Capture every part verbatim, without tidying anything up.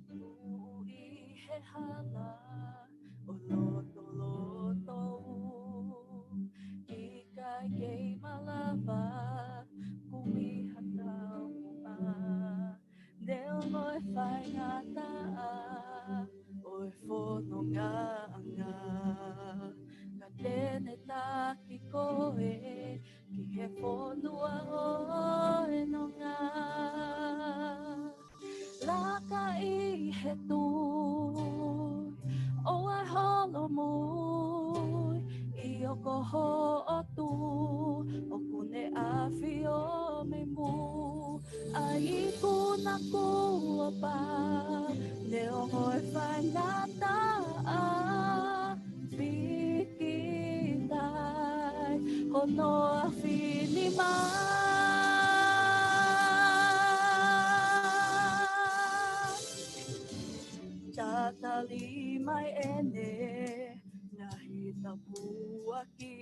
Tuʻu ʻi he hala ʻo lotoloto, ʻikai ke malava kumi ha taumuʻa. Neongo e faingataʻa ʻo e fonongaʻanga, ka te ne taki koe ki he fonua ʻo e nonga. Laka ʻi he tui, ʻoua ʻe holomui, ʻi ʻoku ho ʻOtua, ʻoku ne ʻafio mei mui, ʻa ia ʻoku na kuo pau. Neongo e faingataʻa, pīkitai hono ʻafio ni mai. Tatali mai ʻene ngaahi tāpuaki,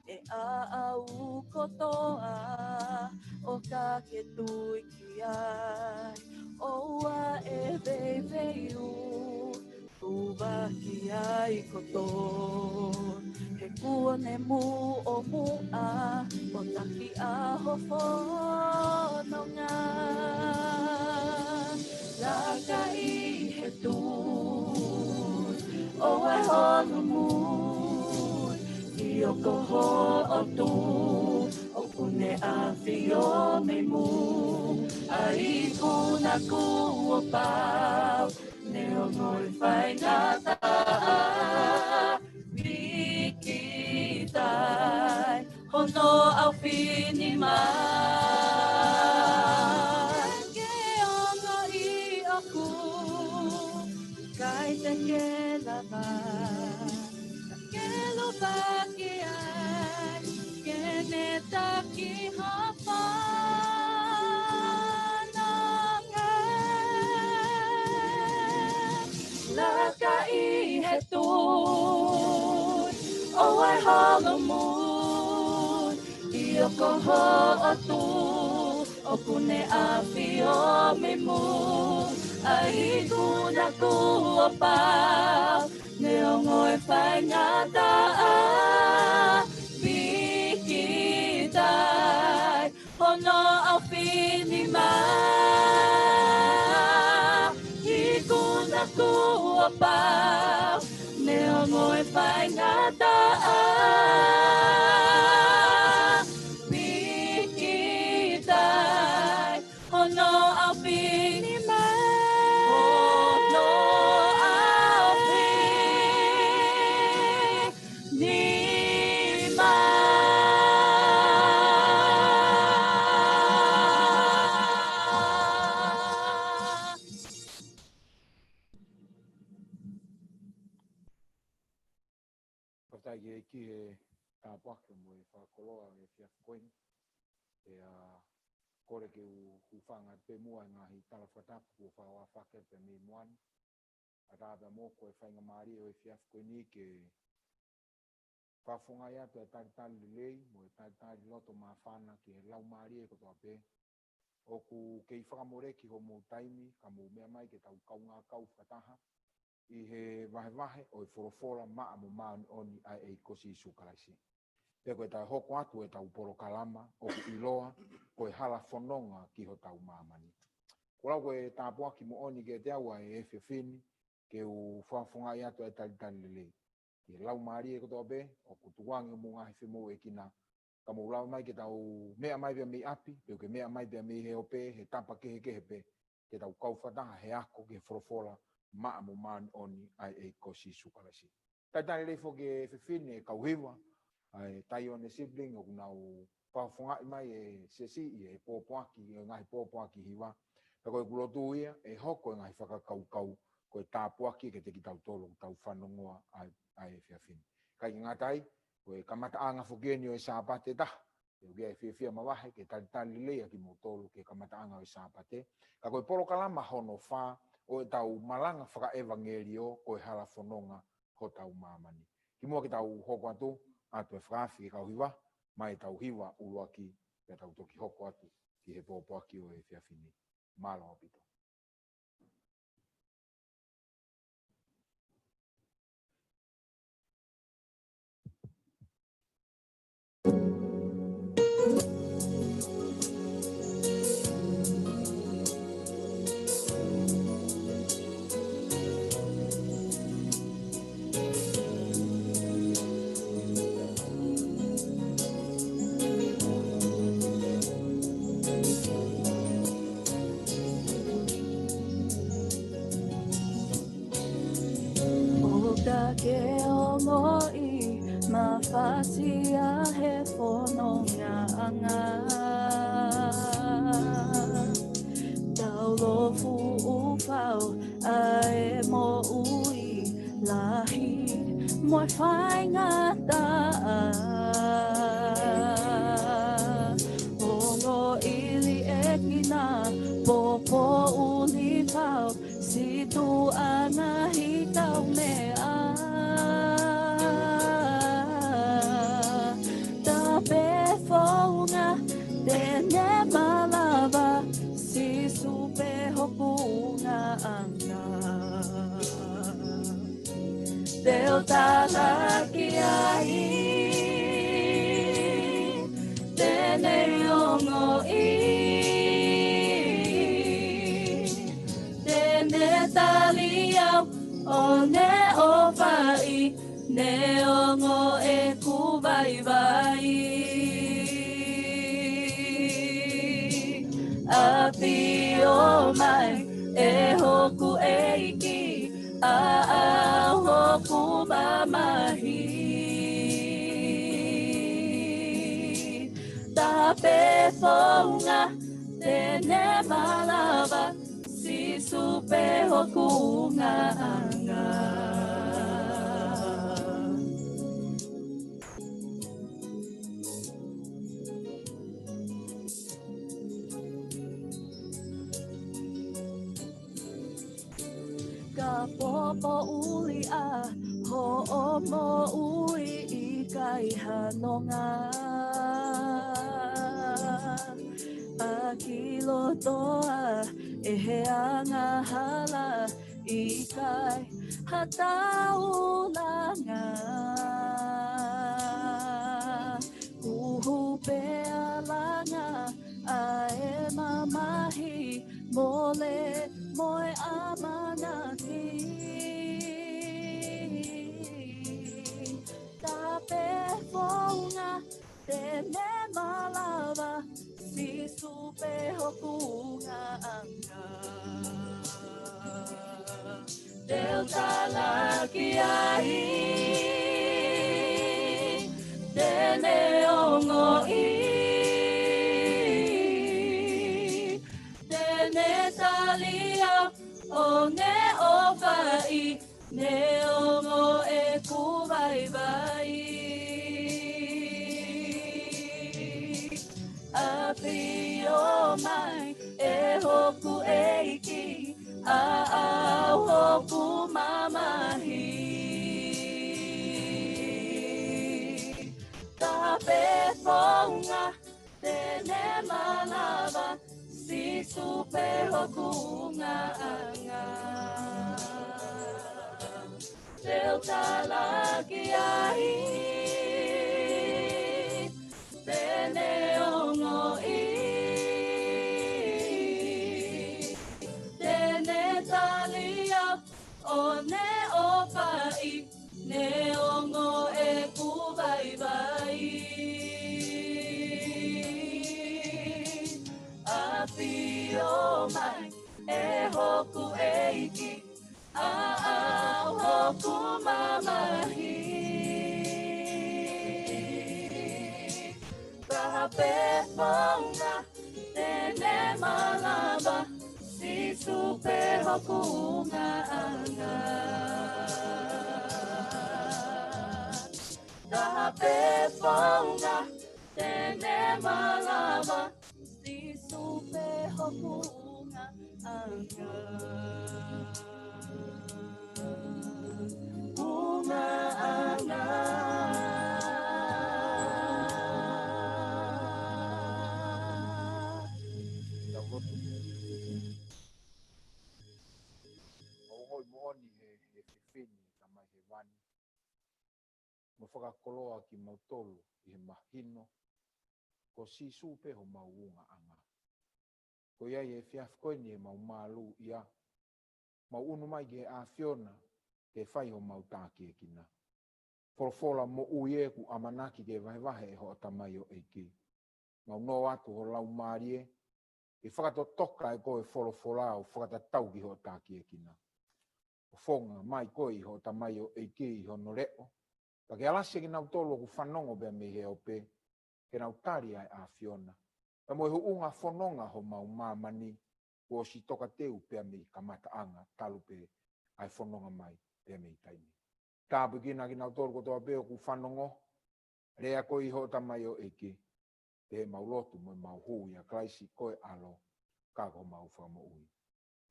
ʻe ʻaʻau kotoa ʻoka ke tui ki ai, ʻoua ʻe veiveiua, tuvaki ai kotoa, he kuo ne muʻomuʻa ʻo taki ʻa ho fononga. Laka ʻi he tui, ʻoua ʻe holomui, ʻi ʻoku ho ʻOtua, ʻoku ne ʻafio mei mui, ʻa ia ʻoku na kuo pau. Neongo e faingataʻa, pīkitai hono ʻafio ni mai. Ke ongoʻi ʻoku ʻikai te ke lava ke lupaki ai, ke ne taki ho fononga. Laka ʻi he tui, ʻoua ʻe holomui, ʻi ʻoku ho ʻOtua, ʻoku ne ʻafio mei mui, ʻa ia ʻoku na kuo pau. Neongo e faingataʻa, pīkitai hono ʻafio ni mai. ʻOku na kuo pau. Neongo e faingataʻa, pīkitai hono ʻafio ni mai. Hono ʻafio ni mai. Fakafetaʻi ki he ʻEiki he tāpuaki mo e fakakoloa ʻo e efiafi ko eni. ʻE, ʻa, kole ke u hūfanga pē muʻa he ngaahi tala fakatapu kuo fakahoko atu pē mei muʻa ni. ʻA, tā pē mo ko e faingamālie ʻo e efiafi ko eni ke fakafofongaʻi atu e talitali lelei mo e talitali loto māfana ki he laumālie kotoa pē. ʻOku kei fakamoleki hoʻomou taimi, ka mou meʻa mai ke tau kaungā kau fakataha ʻi he vahevahe ʻo e folofola maʻa mo māʻoniʻoni ʻa e ʻEiki ko Sīsū Kalaisi. Pea ko ʻetau hoko atu ʻetau polokalama ʻoku ʻiloa ko e Hala Fononga ki Hotau Māmani. Ko e lau ko e tāpuaki moʻoni kiate au ʻa e efiafi ni, ke u fakafofongaʻi atu e talitali lelei ki he laumālie kotoa pē, ʻoku tukuange hoʻomou ngaahi femoʻuekina, ka mou lava mai ke tau meʻa mai pē mei ʻapi, pe ke meʻa mai pē mei he ope, he tapa kehekehe pē, ke tau kau fakataha he ako ki he folofola maʻa mo māʻoniʻoni ʻa e ʻEiki ko Sīsū Kalaisi. Talitali lelei foki e efiafi ni e kau hiva, ʻa e Taione Sibling, ʻoku nau fakafofongaʻi mai e sesi ʻi he pōpoaki, e ngaahi pōpoaki hiva. Pea ko ʻeku lotu ia, ʻe hoko e ngaahi fakakaukau ko e tāpuaki kiate kitautolu ʻoku tau fanongoa ʻa e, ʻa e efiafi ni. ʻIkai ke ngata ai, ko e kamataʻanga foki eni ʻo e Sāpate ʻe taha. ʻOku ou fiefia mavahe ke talitali lelei ʻa kimoutolu ki he kamataʻanga ʻo e Sāpate. Ka ko e polokalama hono fā ʻo ʻetau malanga fakaʻevangeliō ko e hala fononga hotau māmani. Kimuʻa ke tau hoko atu, ʻoatu e fakaafe ki he kau hiva, mai ʻetau hiva ʻuluaki, pea tau toki hoko atu ki he pōpoaki ʻo e efiafi ni. Mālō ʻaupito. ʻOku ke ongoʻi mafasia he fonongaʻanga. Tau lofuʻu fau ʻa e moʻui lahi mo e faingataʻa. Ongoʻi liʻekina, popoʻuli fau, situʻa ngaahi kaumeʻa. Tape founga te ne malava, Sīsū pē hoku ungaʻanga. Te u talaki ai, te ne ongoʻi, te ne tali au, ʻo ne ʻofaʻi, ne ongo ʻeku vaivai. ʻAfio mai ʻe hoku ʻEiki, ʻa au hoku mamahi. Tape founga te ne malava, Sīsū pē hoku ungaʻanga. Ka popoʻuli ʻa hoʻo moʻui, ʻikai ha nonga. ʻAki loto ʻa e angahala, ʻikai ha taulanga. Huhu pē ʻa langa ʻa e mamahi, mole mo e ʻamanaki. Tape founga te ne malava, Sīsū pē hoku ungaʻanga. Te u talaki ai, te ne ongoʻi, te ne tali au, ʻo ne ʻofaʻi, ne ongo ʻeku vaivai. ʻAfio mai ʻe hoku ʻEiki, ʻa au hoku mamahi. Tape founga te ne malava, Sīsū pē hoku ungaʻanga. Te u talaki ai, te ne ongoʻi, te ne tali au, ʻo ne ʻofaʻi, ne ongo ʻeku vaivai. ʻAfio mai ʻe hoku ʻEiki, ʻa au hoku mamahi. Tape founga te ne malava, Sīsū pē hoku ungaʻanga. Tape founga te ne malava, Sīsū pē hoku ungaʻanga. Anga. Unga anga. Tau lotu. ʻOku ʻi ai moʻoni he, he fefine, Tamai Hēvani, mo fakakoloa kimautolu ʻi he mahino ko Sīsū pē homau ungaʻanga. Ko ia ʻi he efiafi ko eni ʻemau mālū ia, mau ʻunu mai ki he ʻAfiona ke fai homau tākiekina. Folofola moʻui ē kuo ʻamanaki ke vahevahe ʻe hoʻo tamaioʻeiki. Mau nō atu ho Laumālie ke fakatotoka ʻe koe folofola ʻo fakatatau ki hoʻo tākiekina. ʻO fofonga mai koe ʻi hoʻo tamaioʻeiki ʻi hono leʻo, ka ke alasi kinautolu ʻoku fanongo pea mei he ope, ke nau tali ʻa e ʻAfiona. Pea mo e huʻunga fononga homau māmani, kuo ʻosi tokateu pea mei kamataʻanga talu pē ʻa e fononga mai pea mei taimi. Tāpuekina kinautolu kotoa pē ʻoku fanongo, lea koe ʻi hoʻo tamaioʻeiki, pea mau lotu mo mau hū ʻia Kalaisi ko e ʻAlo, ka ko homau Fakamoʻui.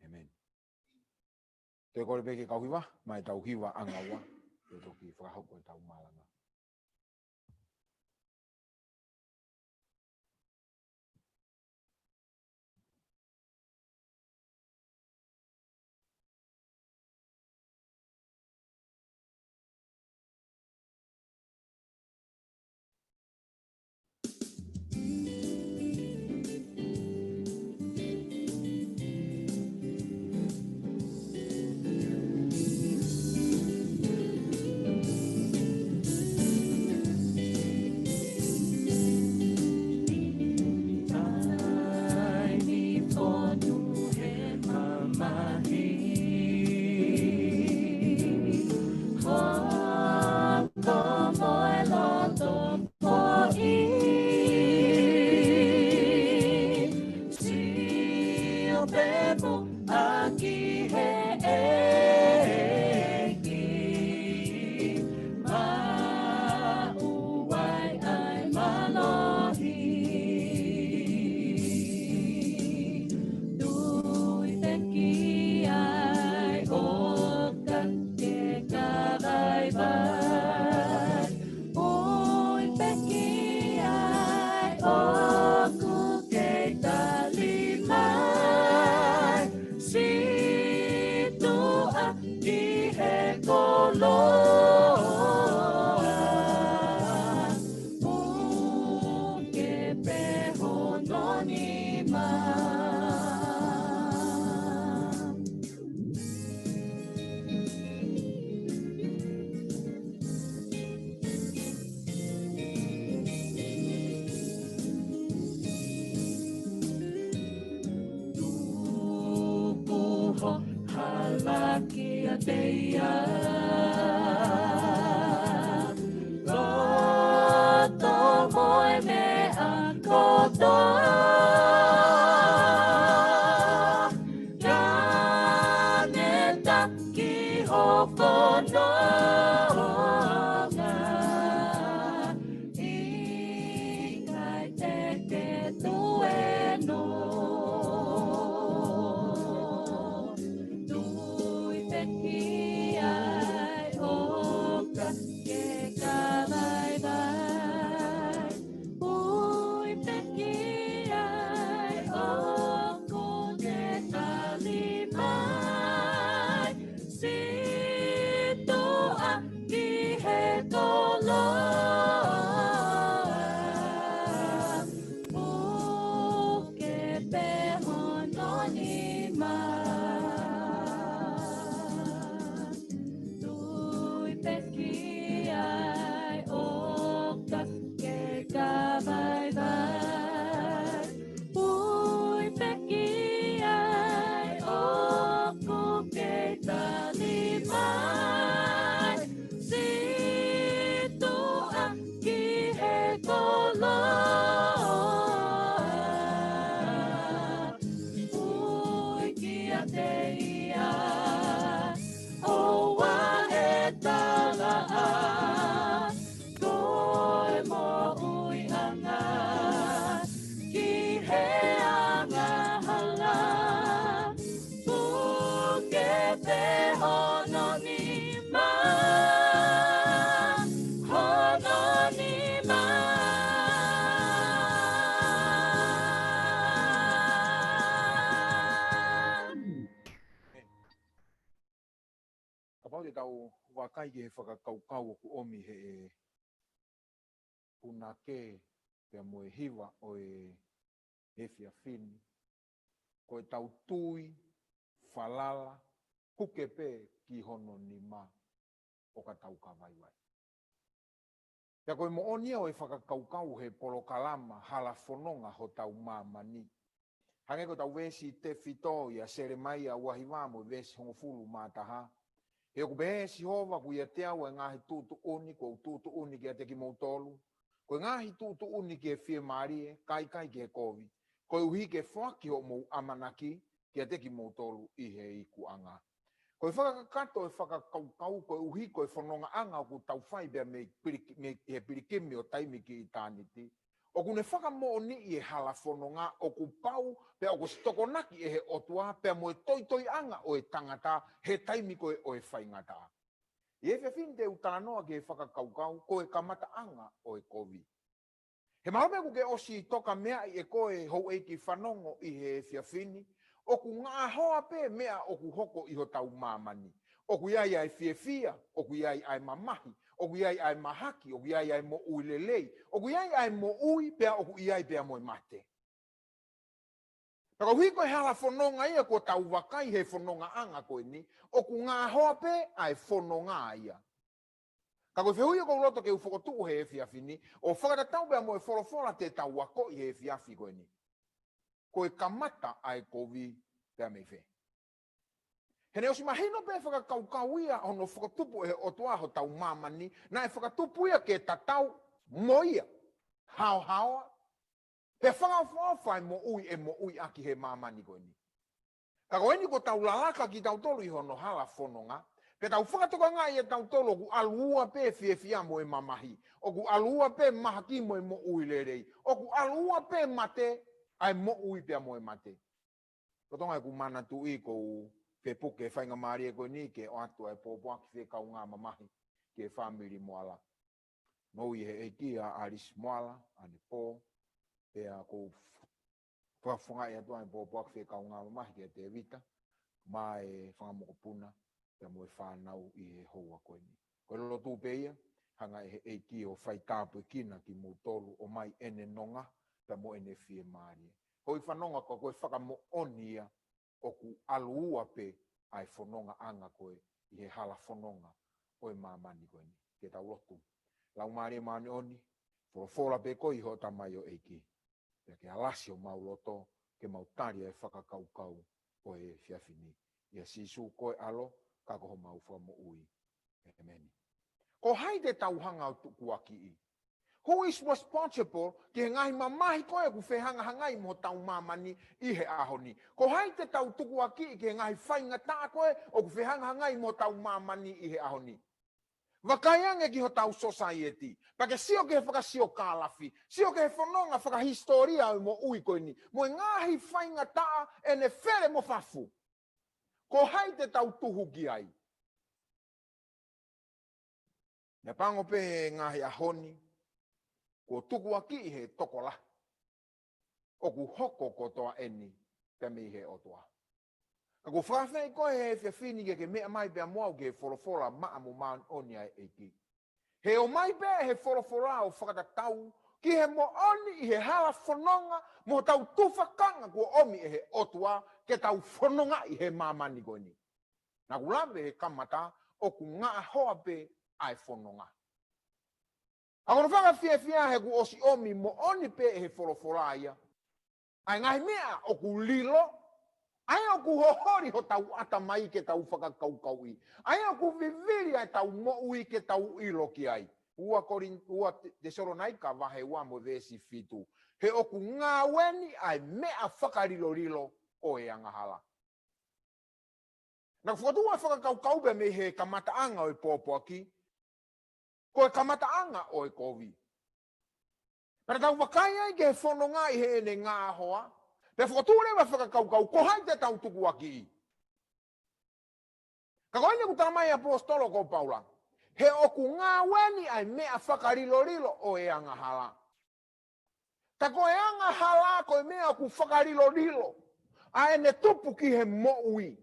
ʻĒmeni. Toe kole pē ke kau hiva, mai tau hiva ʻanga ua, ke toki fakahoko ʻetau malanga. Sio pē mo ʻaki he ʻEiki, maʻu ai ʻa e mālohi. Tui pē ki ai ʻo ka ke kavai vai. Ui pē ki ai ʻoku kei tali mai. Situʻa ʻi he koloa. Puke pē hono nima. Tuku ho hala kiate ia. Loto mo e meʻa kotoa. Ka ne taki ho fononga, ʻikai te ke tuēnoa. Tui pē ki ai. Te tau vakai ki he fakakaukau ʻoku ʻomi he ʻe punake pea mo e hiva ʻo e efiafi ni. Ko e tau tui, falala, puke pē ki hono nima ʻo ka tau ka vaivai. Pea ko e moʻoni ia ʻo e fakakaukau he polokalama hala fononga hotau māmani. Hangē ko ʻetau veesi tefito ia Selemaia ua hiva mo e veesi hongofulu mā taha. He ʻoku pehē ʻe Sihova, ʻoku ʻiate au ʻa e ngaahi tuʻutuʻuni, ʻoku ou tuʻutuʻuni kiate kimoutolu. Ko e ngaahi tuʻutuʻuni ki he fiemālie, ʻikai ki he kovi. Koeʻuhi ke foaki hoʻomou ʻamanaki kiate kimoutolu ʻi he ikuʻanga. Ko e fakakakato e fakakaukau koeʻuhi ko e fonongaʻanga ʻoku tau fai pea mei piliki-, mei he pilikimi ʻo taimi ki ʻitāniti. ʻOku ne fakamoʻoniʻi e hala fononga ʻoku pau pea ʻoku ʻosi tokonaki ʻe he ʻOtua pea mo e toitoiʻanga ʻo e tangata he taimi ko ē ʻo e faingataʻa. ʻI he efiafi ni te u talanoa ki he fakakaukau ko e kamataʻanga ʻo e kovi. He mahalo pē ʻoku ke ʻosi toka meaʻi ʻe koe houʻeiki fanongo ʻi he efiafi ni, ʻoku ngaʻahoa pē meʻa ʻoku hoko ʻi hotau māmani. ʻOku ʻi ai ʻa e fiefia, ʻoku ʻi ai ʻa e mamahi, ʻoku ʻi ai ʻa e mahaki, ʻoku ʻi ai ʻa e moʻui lelei, ʻoku ʻi ai ʻa e moʻui pea ʻoku ʻi ai pea mo e mate. Ka koeʻuhi ko e hala fononga ia kuo tau vakai he fonongaʻanga ko eni, ʻoku ngaʻahoa pē ʻa e fononga ia. Ka ko e fehuʻi ʻoku ou loto ke u fokotuʻu he efiafi ni, ʻo fakatatau pea mo e folofola te tau ako ʻi he efiafi ko eni. Ko e kamata ʻa e kovi pea mei fē? He naʻe ʻosi mahino pē fakakaukau ia hono fakatupu ʻe he ʻOtua hotau māmani, naʻe fakatupu ia ke tatau mo ia, haohaoa, pea fakaʻofoʻofa e moʻui ʻe moʻui ʻaki he māmani ko eni. Ka ko eni kuo tau lalaka kitautolu ʻi hono hala fononga, pea tau fakatokangaʻi ʻe tautolu ʻoku ʻalu ua pē fiefia mo e mamahi, ʻoku ʻalu ua pē mahaki mo e moʻui lelei, ʻoku ʻalu ua pē mate, ʻa e moʻui pea mo e mate. Lolotonga ʻeku manatuʻi ʻoku ou fepuke faingamālie ko eni ke ʻoatu ʻa e pōpoaki fekaungāmamahi ki he fāmili Moala. Nounou ʻi he ʻEiki ʻa ʻAlisi Moala, ʻanepō, pea ʻoku ou fakafofongaʻi atu ʻa e pōpoaki fekaungāmamahi kia Tēvita, mo e fanga mokopuna, pea mo e fānau ʻi he houa ko eni. Ko e lotu pē ia, hanga ʻe he ʻEiki ʻo faitāpuekina kimoutolu, ʻomai ʻene nonga, pea mo ʻene fiemālie. Houʻeiki fanongo, ko e fakamoʻoni ia, ʻoku ʻalu ua pē ʻa e fonongaʻanga ko ē ʻi he hala fononga ʻo e māmani ko eni. Ke tau lotu. Laumālie Māʻoniʻoni, folofola pē koe ʻi hoʻo tamaioʻeiki. Pea ke alasi homau loto, ke mau tali ʻa e fakakaukau ʻo e efiafi ni. ʻIa Sīsū ko e ʻAlo, ka ko homau Fakamoʻui. ʻĒmeni. Ko hai te tau hanga ʻo tukuakiʻi? Who is responsible ki he ngaahi mamahi ko ē ʻoku fehangahangai mo hotau māmani ʻi he ʻaho ni? Ko hai te tau tukuakiʻi ki he ngaahi faingataʻa ko ē ʻoku fehangahangai mo hotau māmani ʻi he ʻaho ni? Vakai ange ki hotau sōsaieti. Pea ke sio ki he fakasiokālafi. Sio ki he fononga fakahisitōlia ʻo e moʻui ko eni. Mo e ngaahi faingataʻa ʻene fele mo fafo. Ko hai te tau tuhu ki ai? Naʻe pango pē he ngaahi ʻaho ni, kuo tukuakiʻi he tokolahi ʻoku hoko kotoa eni pea mei he ʻOtua. Ka ʻoku ou fakaafeʻi koe he efiafi ni ke ke meʻa mai pea mo au ki he folofola maʻa mo māʻoniʻoni ʻa e ʻEiki. He ʻomai pē he folofola ʻo fakatatau ki he moʻoni ʻi he hala fononga mo hotau tufakanga kuo ʻomi ʻe he ʻOtua ke tau fonongaʻi he māmani ko eni. Naʻa ku lave he kamata ʻoku ngaʻahoa pē ʻa e fononga. ʻA ko hono fakafiefia he kuo ʻosi ʻomi moʻoni pē ʻe he folofola ia ʻa e ngaahi meʻa ʻoku lilo, ʻa ia ʻoku hoholi hotau ʻatamai ke tau fakakaukauʻi, ʻa ia ʻoku vivili ʻa ʻetau moʻui ke tau ʻilo ki ai. Ua Korin-, ua Te-, Tesalonaika vahe ua mo e veesi fitu. He ʻoku ngāue ni ʻa e meʻa fakalilolilo ʻo e angahala. Naʻa ku fokotuʻu ʻa e fakakaukau pea mei he kamataʻanga ʻo e pōpoaki, ko e kamataʻanga ʻo e kovi. Pea tau vakai ai ki he fononga ʻi heʻene ngaʻahoa, pea fokotuʻu leva fakakaukau, ko hai te tau tukuakiʻi? Ka ko eni ʻoku talamai ʻe he ʻaposetolo ko Paula, he ʻoku ngāue ni ʻa e meʻa fakalilolilo ʻo e angahala. Ka ko e angahala ko e meʻa ʻoku fakalilolilo ʻa ʻene tupu ki he moʻui.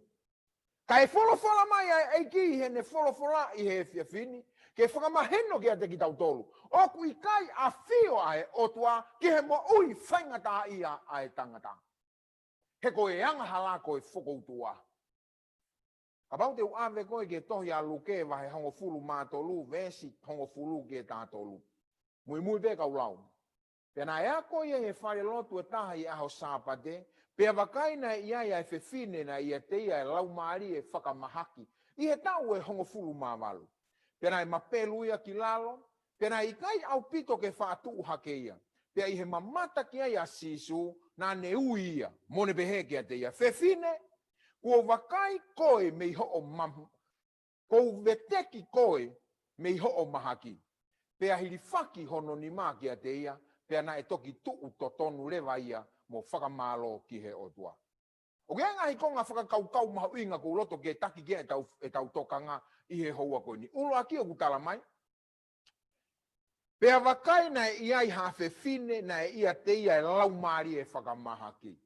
Kae folofola mai ʻa e ʻEiki ʻi heʻene folofola ʻi he efiafi ni, ke fakamahino kiate kitautolu ʻoku ʻikai ʻafio ʻa e ʻOtua ki he moʻui faingataʻaʻia ʻa e tangata. He ko e angahala ko e fokoutua. Kapau te u ʻave koe ki he tohi ʻa Luke vahe hongofulu mā tolu, veesi hongofulu ki he taha tolu. Muimui pē kau lau. Pea naʻe ako ia ʻi he falelotu ʻe taha ʻi he ʻaho Sāpate, pea vakai naʻe ʻi ai ʻa e fefine naʻe ʻiate ia ʻa e laumālie fakamahaki, ʻi he taʻu ʻe hongofulu mā valu. Pea naʻe mapelu ia ki lalo, pea naʻe ʻikai ʻaupito ke faʻa tuʻu hake ia. Pea ʻi he mamata ki ai ʻa Sīsū, naʻa ne ui ia, mo ne pehē kiate ia, Fefine, kuo vakai koe mei hoʻo ma-, kuo u veteki koe mei hoʻo mahaki. Pea hilifaki hono nima kiate ia, pea naʻe toki tuʻu totonu leva ia mo fakamālō ki he ʻOtua. ʻOku ʻi ai e ngaahi konga fakakaukau mahuʻinga ʻoku ou loto ke taki ki ai ʻetau, ʻetau tokanga ʻi he houa ko eni. ʻUluaki ʻoku tala mai, pea vakai naʻe ʻi ai ha fefine naʻe ʻiate ia ʻa e laumālie fakamahaki.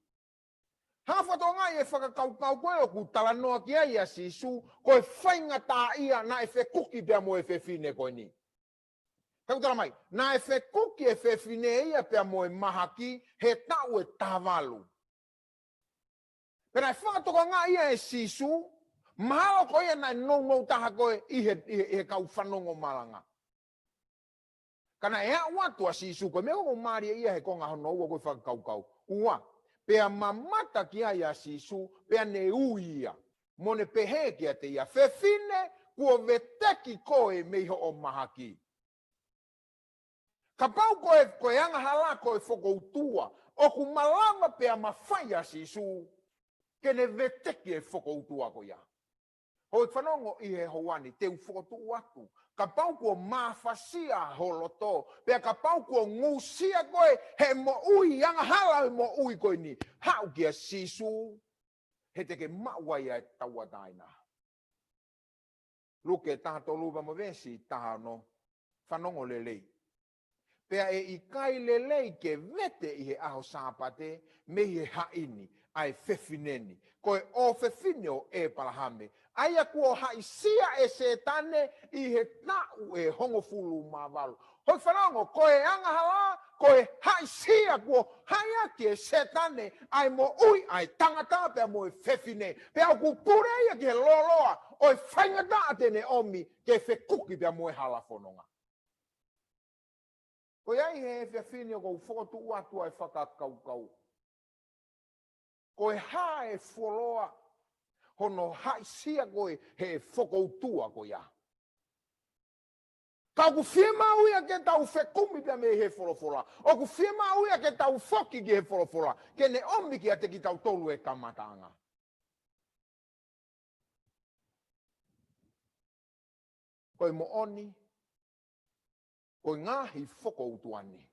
Hanga ʻo fakatokangaʻi e fakakaukau ko ē ʻoku talanoa ki ai ʻa Sīsū, ko e faingataʻaʻia naʻe fekuki pea mo e fefine ko eni. Ka ʻoku tala mai, naʻe fekuki e fefine ia pea mo e mahaki he taʻu ʻe taha valu. Pea naʻe fakatokangaʻi ia ʻe Sīsū, mahalo ko ia naʻe nounou taha ko ē ʻi he, ʻi he, ʻi he kau fanongo malanga. Ka naʻe aʻu atu ʻa Sīsū, ko e meʻa ʻoku mālie ia he konga hono ua ko e fakakaukau. Ua, pea mamata ki ai ʻa Sīsū, pea ne ui ia. Mo ne pehē kiate ia, Fefine, kuo veteki koe mei hoʻo mahaki. Kapau ko e, ko e angahala ko e fokoutua, ʻoku malava pea mafai ʻa Sīsū ke ne veteki e fokoutua ko ia. Houʻeiki fanongo ʻi he houa ni, te u fokotuʻu atu. Kapau kuo mafasia ho loto, pea kapau kuo ngusia koe he moʻui angahala e moʻui ko eni, haʻu kia Sīsū, he te ke maʻu ai ʻa e tauʻatāina. Luke taha tolu pea mo e veesi taha ono, fanongo lelei. Pea ʻe ʻikai lelei ke vete ʻi he ʻaho Sāpate mei he haʻi ni ʻa e fefine ni, ko e ʻofefine ʻo ʻĒpalahame, ʻa ia kuo haʻisia ʻe Sētane ʻi he taʻu ʻe hongofulu mā valu. Houʻeiki fanongo, ko e angahala, ko e haʻisia kuo haʻi ʻaki ʻe Sētane ʻa e moʻui ʻa e tangata pea mo e fefine. Pea ʻoku pule ia ki he lōloa ʻo e faingataʻa te ne ʻomi ke fekuki pea mo e hala fononga. Ko ia ʻi he efiafi ni ʻoku ou fokotuʻu atu ʻa e fakakaukau. Ko e hā e fuoloa hono haʻisia ko ē he fokoutua ko ia. Ka ʻoku fiemaʻu ia ke tau fekumi pea mei he folofola. ʻOku fiemaʻu ia ke tau foki ki he folofola, ke ne ʻomi kiate kitautolu e kamataʻanga. Ko e moʻoni, ko e ngaahi fokoutua ni,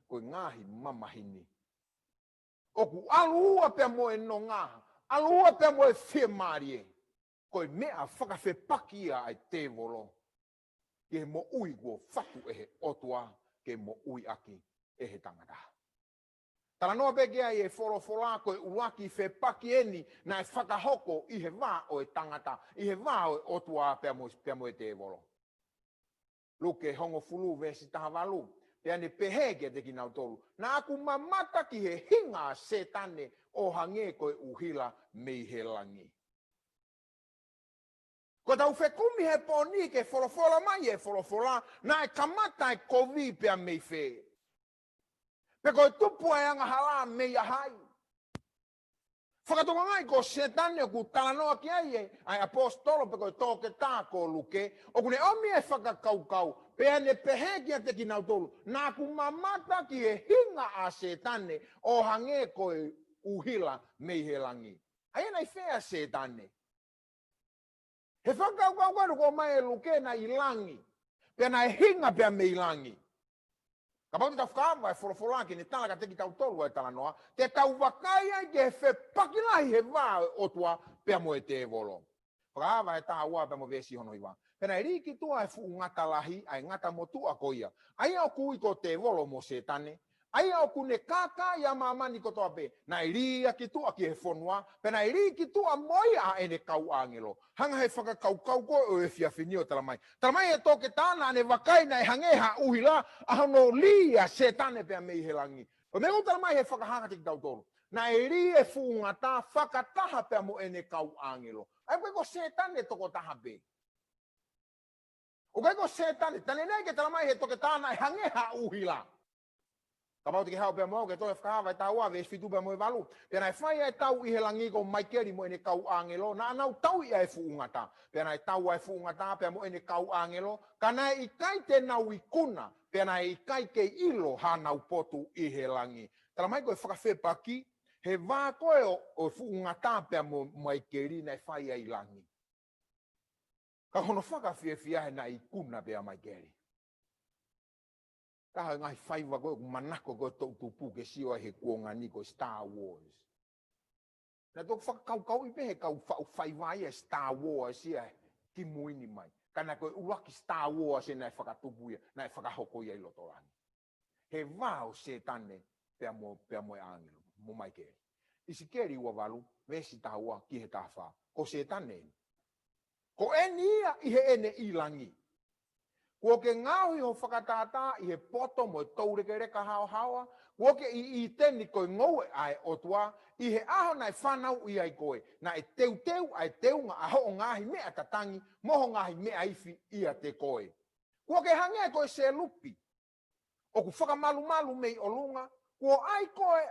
ko e ngaahi mamahi ni, ʻoku ʻalu ua pea mo e nonga, ʻalu ua pea mo e fiemālie. Ko e meʻa fakafepaki ia ʻa e tēvolo ki he moʻui kuo fatu ʻe he ʻOtua ke moʻui ʻaki ʻe he tangata. Talanoa pē ki ai e folofola, ko e ʻuluaki fepaki eni naʻe fakahoko ʻi he vā ʻo e tangata, ʻi he vā ʻo e ʻOtua pea mo, pea mo e tēvolo. Luke hongofulu veesi taha valu, pea ne pehē kiate kinautolu, Naʻa ku mamata ki he hinga ʻa Sētane ʻo hangē ko e ʻuhila mei he langi. Ko ʻetau fekumi he pō ni ke folofola mai e folofola, naʻe kamata e kovi pea mei fē? Pe ko e tupu ʻa e angahala mei a hai? Fakatokangaʻi ko Sētane ʻoku talanoa ki ai e, ʻa e ʻaposetolo pe ko e toketā ko Luke, ʻoku ne ʻomi e fakakaukau, pea ne pehē kiate kinautolu, Naʻa ku mamata ki he hinga ʻa Sētane ʻo hangē ko e ʻuhila mei he langi. ʻA ia naʻe fē ʻa Sētane? He fakakaukau ko ē naʻe ʻomai ʻe Luke naʻe ʻi langi, pea naʻe hinga pea mei langi. Kapau te tau fakaava e folofola ke ne tala kiate kitautolu ʻa e talanoa, te tau vakai ai ki he fepaki lahi he vā ʻo e ʻOtua pea mo e tēvolo. Fakaava e taha ua pea mo e veesi hono hiva. Pea naʻe lī ki tuʻa e fuʻu ngata lahi, ʻa e ngata motuʻa ko ia, ʻa ia ʻoku ui ko tēvolo mo Sētane, ʻA ia ʻoku ne kākaaʻi ʻa māmani kotoa pē. Naʻe lī ia ki tuʻa ki he fonua, pea naʻe lī ki tuʻa mo ia ʻa ʻene kau ʻāngelo. Hanga he fakakaukau ko ē ʻo e efiafi ni ʻo talamai. Talamai ʻe he toketā naʻa ne vakai naʻe hangē ha ʻuhila ʻa hono lī ʻa Sētane pea mei he langi. Ko e meʻa ʻoku talamai he fakahā kiate kitautolu. Naʻe lī e fuʻu ngata fakataha pea mo ʻene kau ʻāngelo. ʻA ia ʻoku ʻikai ko Sētane tokotaha pē. ʻOku ʻikai ko Sētane, Sētane naʻe ʻikai ke talamai he toketā naʻe hangē ha ʻuhila. Kapau te ke haʻu pea mo au ki he tohi Fakahā vahe taha ua, veesi fitu pea mo e valu. Pea naʻe fai ʻa e tau ʻi he langi ko Maikeli mo ʻene kau ʻāngelo, naʻa nau tauʻi ʻa e fuʻu ngata. Pea naʻe tau ʻa e fuʻu ngata pea mo ʻene kau ʻāngelo, ka naʻe ʻikai te nau ikuna, pea naʻe ʻikai ke ʻilo hanau potu ʻi he langi. Talamai ko e fakafepaki, he vā ko ē ʻo, ʻo e fuʻu ngata pea mo Maikeli naʻe fai ʻi langi. Ka hono fakafiefia he naʻe ikuna pē ʻa Maikeli. Taha e ngaahi faiva ko ē ʻoku manako ko ē toʻutupu ke sio ai he kuonga ni ko e Star Wars. Naʻe toki fakakaukauʻi pē he kau faʻu faiva ia e Star Wars ia ki mui ni mai. Ka naʻe ko e ʻuluaki Star Wars ia naʻe fakatupu ia, naʻe fakahoko ia ʻi loto langi. He vā ʻo Sētane pea mo, pea mo e ʻāngelo, mo Maikeli. ʻIsikeli ua valu, veesi taha ua ki he taha fā. Ko Sētane eni. Ko eni ia ʻi heʻene ʻi langi. Kuo ke ngaohi ho fakatātā ʻi he poto mo e toulekeleka haohaoa, kuo ke ʻi ʻĪteni ko e ngoue ʻa e ʻOtua, ʻi he ʻaho naʻe fanauʻi ai koe, naʻe teuteu ʻa e teunga ʻa hoʻo ngaahi meʻa tatangi, mo ho ngaahi meʻa ifi ʻiate koe. Kuo ke hangē ko e selupi, ʻoku fakamalumalu mei ʻolunga, kuo ʻai koe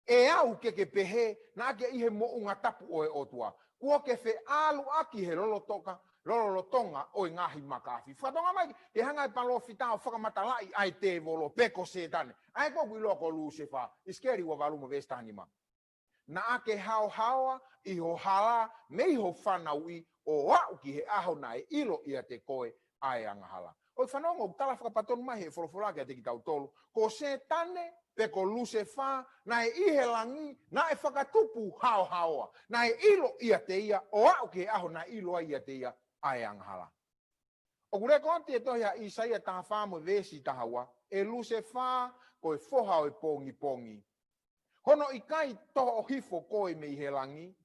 ʻe au ke ke pehē, naʻa ke ʻi he moʻunga tapu ʻo e ʻOtua. Kuo ke feʻaluʻaki he lolotoka, lolotonga ʻo e ngaahi maka afi. Fakatonga mai, ke hanga e palōfita ʻo fakamatalaʻi ʻa e tēvolo pe ko Sētane. ʻA ia ko ʻoku ʻiloa ko Lusefā, ʻIsikeli ua valu mo veesi taha nima. Naʻa ke haohaoa ʻi ho hala mei ho fanauʻi ʻo aʻu ki he ʻaho naʻe ʻilo ʻiate koe ʻa e angahala. ʻOi fanongo, ʻoku tala fakapatonu mai he folofola kiate kitautolu. Ko Sētane pe ko Lusefā, naʻe ʻi he langi, naʻe fakatupu haohaoa. Naʻe ʻilo ʻiate ia, ʻo aʻu ki he ʻaho naʻe ʻilo ai ʻiate ia ʻa e angahala. ʻOku lekooti e tohi ʻa ʻIsaia taha fā mo e veesi taha ua, ʻe Lusefā, ko e foha ʻo e pongipongi. Hono ʻikai toʻo hifo koe mei he langi,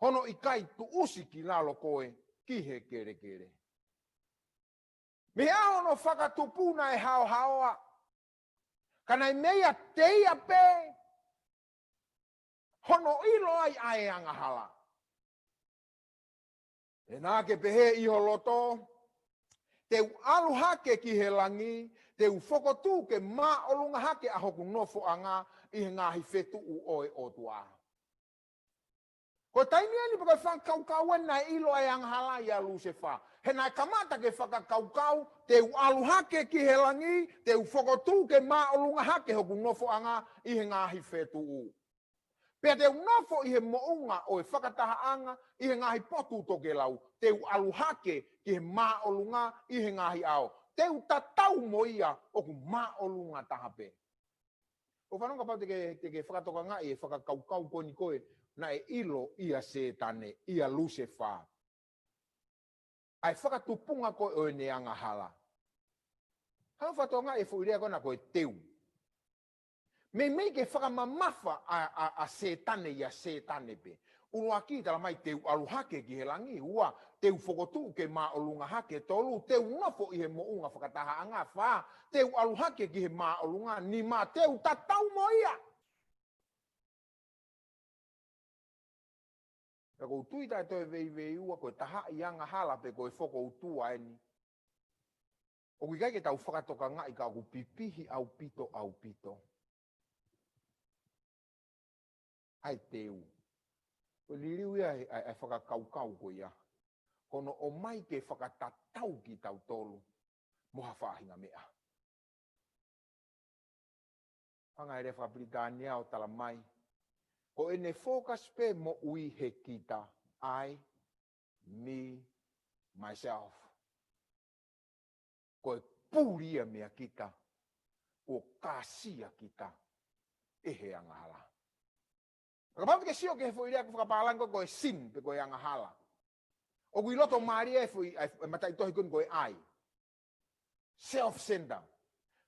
hono ʻikai tuʻusi ki lalo koe ki he kelekele. Mei he ʻaho hono fakatupu naʻe haohaoa, ka naʻe meia te ia pē hono ʻilo ai ʻa e angahala. He naʻa ke pehē ʻi ho loto, te u ʻalu hake ki he langi, te u fokotuʻu ke māʻolunga hake ʻa hoku nofoʻanga ʻi he ngaahi fetuʻu ʻo e ʻOtua. Ko e taimi eni pe ko e fakakaukau eni naʻe ʻilo ai e angahala ʻia Lusefā. He naʻe kamata ke fakakaukau, te u ʻalu hake ki he langi, te u fokotuʻu ke māʻolunga hake hoku nofoʻanga ʻi he ngaahi fetuʻu. Pea te u nofo ʻi he moʻunga ʻo e fakatahaʻanga ʻi he ngaahi potu tokelau, te u ʻalu hake ki he māʻolunga ʻi he ngaahi ʻao. Te u tatau mo ia ʻoku māʻolunga taha pē. ʻOku fanongo kapau te ke, te ke fakatokangaʻi e fakakaukau ko eni ko ē naʻe ʻilo ʻia Sētane, ʻia Lusefā. ʻA e fakatupunga ko ē ʻo ʻene angahala. Hanga fakatokangaʻi e foʻi lea ko ena ko e teu. Meimei ke fakamamafa ʻa, ʻa, ʻa Sētane ʻia Sētane pē. ʻUluaki talamai te u ʻalu hake ki he langi, ua, te u fokotuʻu ke māʻolunga hake, tolu, te u nofo ʻi he moʻunga fakatahaʻanga, fā, te u ʻalu hake ki he māʻolunga, nima, te u tatau mo ia. Pea ʻoku ou tui taʻe toe veiveiua ko e tahaʻi angahala pe ko e fokoutua eni. ʻOku ʻikai ke tau fakatokangaʻi ka ʻoku pipihi ʻaupito ʻaupito ʻa e teu. Ko e liliu ia ʻa e, ʻa e fakakaukau ko ia. Ko hono ʻomai ke fakatatau kitautolu mo ha faʻahinga meʻa. Hanga e lea fakapilitānia ʻo talamai, ko ʻene focus pē moʻui he kita, I, me, myself. Ko e puli ia meia kita, kuo kāsia kita ʻe he angahala. Kapau te ke sio ki he foʻi lea ko ē fakapālangi ko ē ko e sin pe ko e angahala. ʻOku ʻi loto mālie e foʻi, e, e mataʻitohi ko eni ko e I. Self center.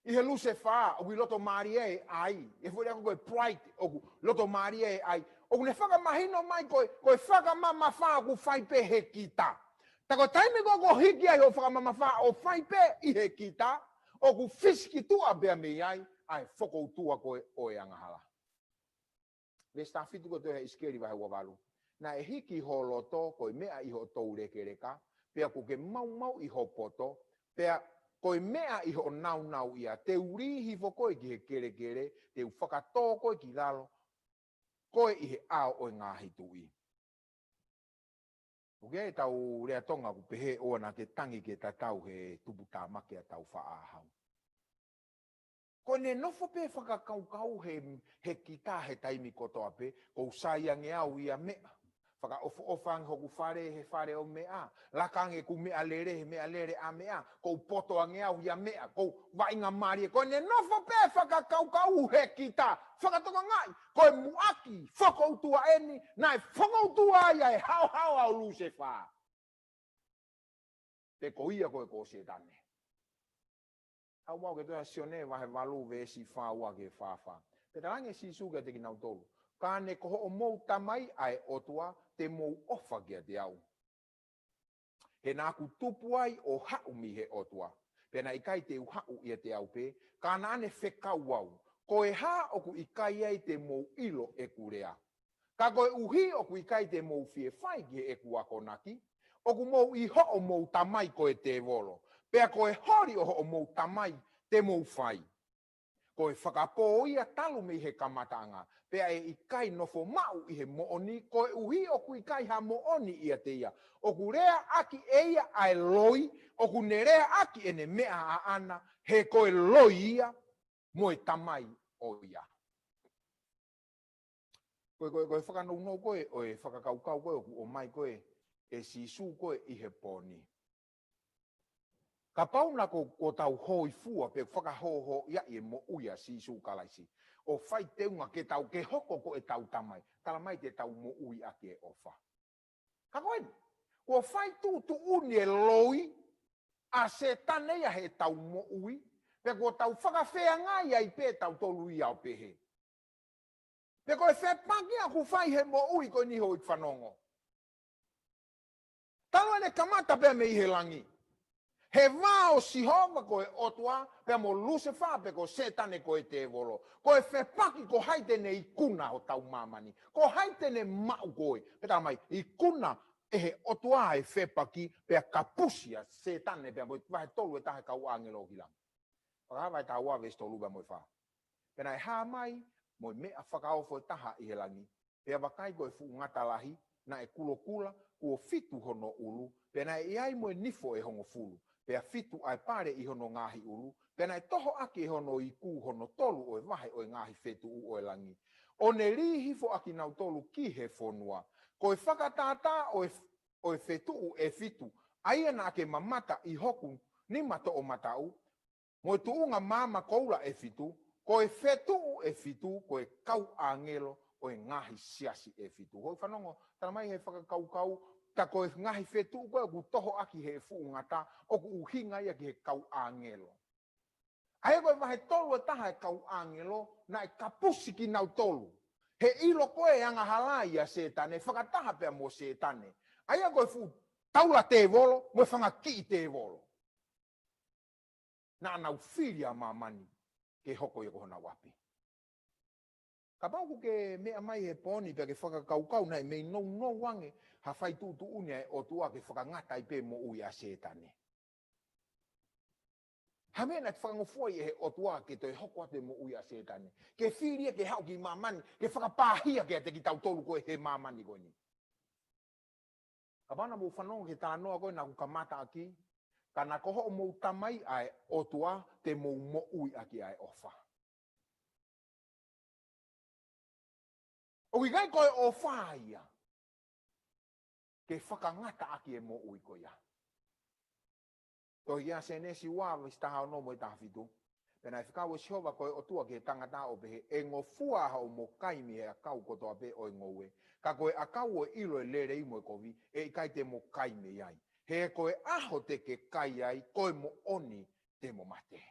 ʻi he Lusefā, ʻoku ʻi loto mālie ʻa e ʻai. ʻI he foʻi lea ko e pride, ʻoku loto mālie ʻa e ʻai. ʻOku ne fakamahino mai ko e, ko e fakamamafa ʻoku fai pē he kita. Tā ko e taimi ko ē ʻoku hiki ai hoʻo fakamamafa ʻo fai pē ʻi he kita, ʻoku fisiki tuʻa pea mei ai ʻa e fokoutua ko ē ʻo e angahala. Veesi taha fitu ko e tohi ʻa ʻIsikeli vahe ua valu. Naʻe hiki ho loto ko e meʻa ʻi hoʻo toulekeleka, pea kuo ke maumauʻi ho poto, pea ko e meʻa ʻi hoʻo naunau ia, te u lī hifo koe ki he kelekele, te u fakatō koe ki lalo, koe ʻi he ʻao ʻo e ngaahi tuʻi. ʻOku ʻi ai ʻetau lea Tonga ʻoku pehē ʻoua naʻa ke tangi ke tatau he tuputāmaki ʻa e taufaʻāhau. Ko ʻene nofo pē fakakaukau he, he kita he taimi kotoa pē, ʻoku ou sai ange au ia meʻa. Fakaʻofoʻofa ange hoku fale he fale ʻo meʻa. Laka ange ʻeku meʻalele he meʻalele ʻa meʻa. ʻOku ou poto ange au ia meʻa. ʻOku ou vaʻinga mālie. Ko ʻene nofo pē fakakaukau he kita. Fakatokangaʻi, ko e muʻaki fokoutua eni, naʻe fokoutua ai ʻa e haohaoa ʻo Lusefā. Pe ko ia ko ē ko Sētane. ʻOku mau ʻoatu ʻa Sione vahe valu veesi fā ua ki he fā fā. Pea talaange ʻe Sīsū kiate kinautolu, ka ne ko hoʻomou Tamai ʻa e ʻOtua, te mou ʻofa kiate au. He naʻa ku tupu ai ʻo haʻu mei he ʻOtua. Pea naʻe ʻikai te u haʻu ʻiate au pē, ka naʻa ne fekau au. Ko e hā ʻoku ʻikai ai te mou ʻilo ʻeku lea? Ka koeʻuhi ʻoku ʻikai te mou fie fai ki heʻeku akonaki, ʻoku mou ʻi hoʻomou tamai ko e tēvolo. Pea ko e holi ʻo hoʻomou tamai te mou fai. Ko e fakapō ia talu mei he kamataʻanga, pea ʻe ʻikai nofo maʻu ʻi he moʻoni, koeʻuhi ʻoku ʻikai ha moʻoni ʻiate ia. ʻOku leaʻaki ʻe ia ʻa e loi, ʻoku ne leaʻaki ʻene meʻa ʻaʻana, he ko e loi ia, mo e tamai ʻo ia. Ko e, ko e, ko e fakanounou ko ē, ʻo e fakakaukau ko ē, ʻoku ʻomai ko ē, ʻe Sīsū ko ē ʻi he pōni. Kapau naʻa ko, ko ʻetau hōifua pe fakahōhōʻia ʻi he moʻui ʻa Sīsū Kalaisi. ʻO fai teunga ke tau ke hoko ko ʻetau tamai. Talamai te tau moʻui ʻaki e ʻofa. Ka ko eni, kuo fai tuʻutuʻuni e loi ʻa Sētane ia heʻetau moʻui, pea kuo tau fakafeangai ai pē tautolu ia ʻo pehē. Pea ko e fepaki ʻoku fai he moʻui ko eni hoʻo fanongo. Talu ʻene kamata pea mei he langi. He vā ʻo Sihova ko e ʻOtua, pea mo Lusefā pe ko Sētane ko e tēvolo. Ko e fepaki ko hai te ne ikuna hotau māmani. Ko hai te ne maʻu koe. Pea talamai, ikuna ʻe he ʻOtua e fepaki, pea kapusi ʻa Sētane, pea mo e vahe tolu ʻe taha e kau ʻāngelo ki langi. Fakahā vahe taha ua veesi tolu pea mo e fā. Pea naʻe hā mai, mo e meʻa fakaofo ʻe taha ʻi he langi. Pea vakai ko e fuʻu ngata lahi, naʻe kulokula, kuo fitu hono ʻulu, pea naʻe ʻi ai mo e nifo ʻe hongofulu, pea fitu ʻa e pale ʻi hono ngaahi ʻulu, pea naʻe toho ʻaki ʻe hono iku hono tolu ʻo e vahe ʻo e ngaahi fetuʻu ʻo e langi. ʻO ne lī hifo ʻa kinautolu ki he fonua. Ko e fakatātā ʻo e, ʻo e fetuʻu ʻe fitu, ʻa ia naʻa ke mamata ʻi hoku nima toʻomataʻu, mo e tuʻunga maama koula ʻe fitu, ko e fetuʻu ʻe fitu, ko e kau ʻāngelo ʻo e ngaahi siasi ʻe fitu. Hoʻo fanongo, talamai he fakakaukau, tā ko e ngaahi fetuʻu ko ē ʻoku toho ʻaki he fuʻu ngata, ʻoku ʻuhinga ia ki he kau ʻāngelo. ʻA ia ko e vahe tolu ʻe taha e kau ʻāngelo, naʻe kapusi kinautolu. He ʻilo ko ē angahala ia Sētane, fakataha pea mo Sētane. ʻA ia ko e fuʻu taula tēvolo, mo e fanga kiʻi tēvolo. Naʻa nau fili ʻa māmani ke hoko ia ko honau ʻapi. Kapau ʻoku ke meʻa mai he pōni pea ke fakakaukau naʻe mei nounou ange ha fai tuʻutuʻuni ʻa e ʻOtua ke fakangata ai pē moʻui ʻa Sētane. Ha meʻa naʻe fakangofua ʻe he ʻOtua ke toe hoko atu e moʻui ʻa Sētane. Ke fili ia ke haʻu ki māmani, ke fakapāhia kiate kitautolu ko ē he māmani ko eni. Kapau naʻa mou fanongo ki he talanoa ko ē naʻa ku kamata ʻaki, ka naʻa ko hoʻomou Tamai ʻa e ʻOtua te mou moʻui ʻaki ʻa e ʻofa. ʻOku ʻikai ko e ʻofa ia ke fakangata ʻaki e moʻui ko ia. Tohi ʻa Sēnesi ua veesi taha ono mo e taha fitu. Pea naʻe fekau ʻe Sihova ko e ʻOtua ki he tangata ʻo pehē, ʻE ngofua hoʻomo kai mei he ʻakau kotoa pē ʻo e ngoue. Ka ko e ʻakau ʻo e ʻilo e lelei mo e kovi, ʻe ʻikai te mo kai mei ai. He ko e ʻaho te ke kai ai, ko e moʻoni te mo mate.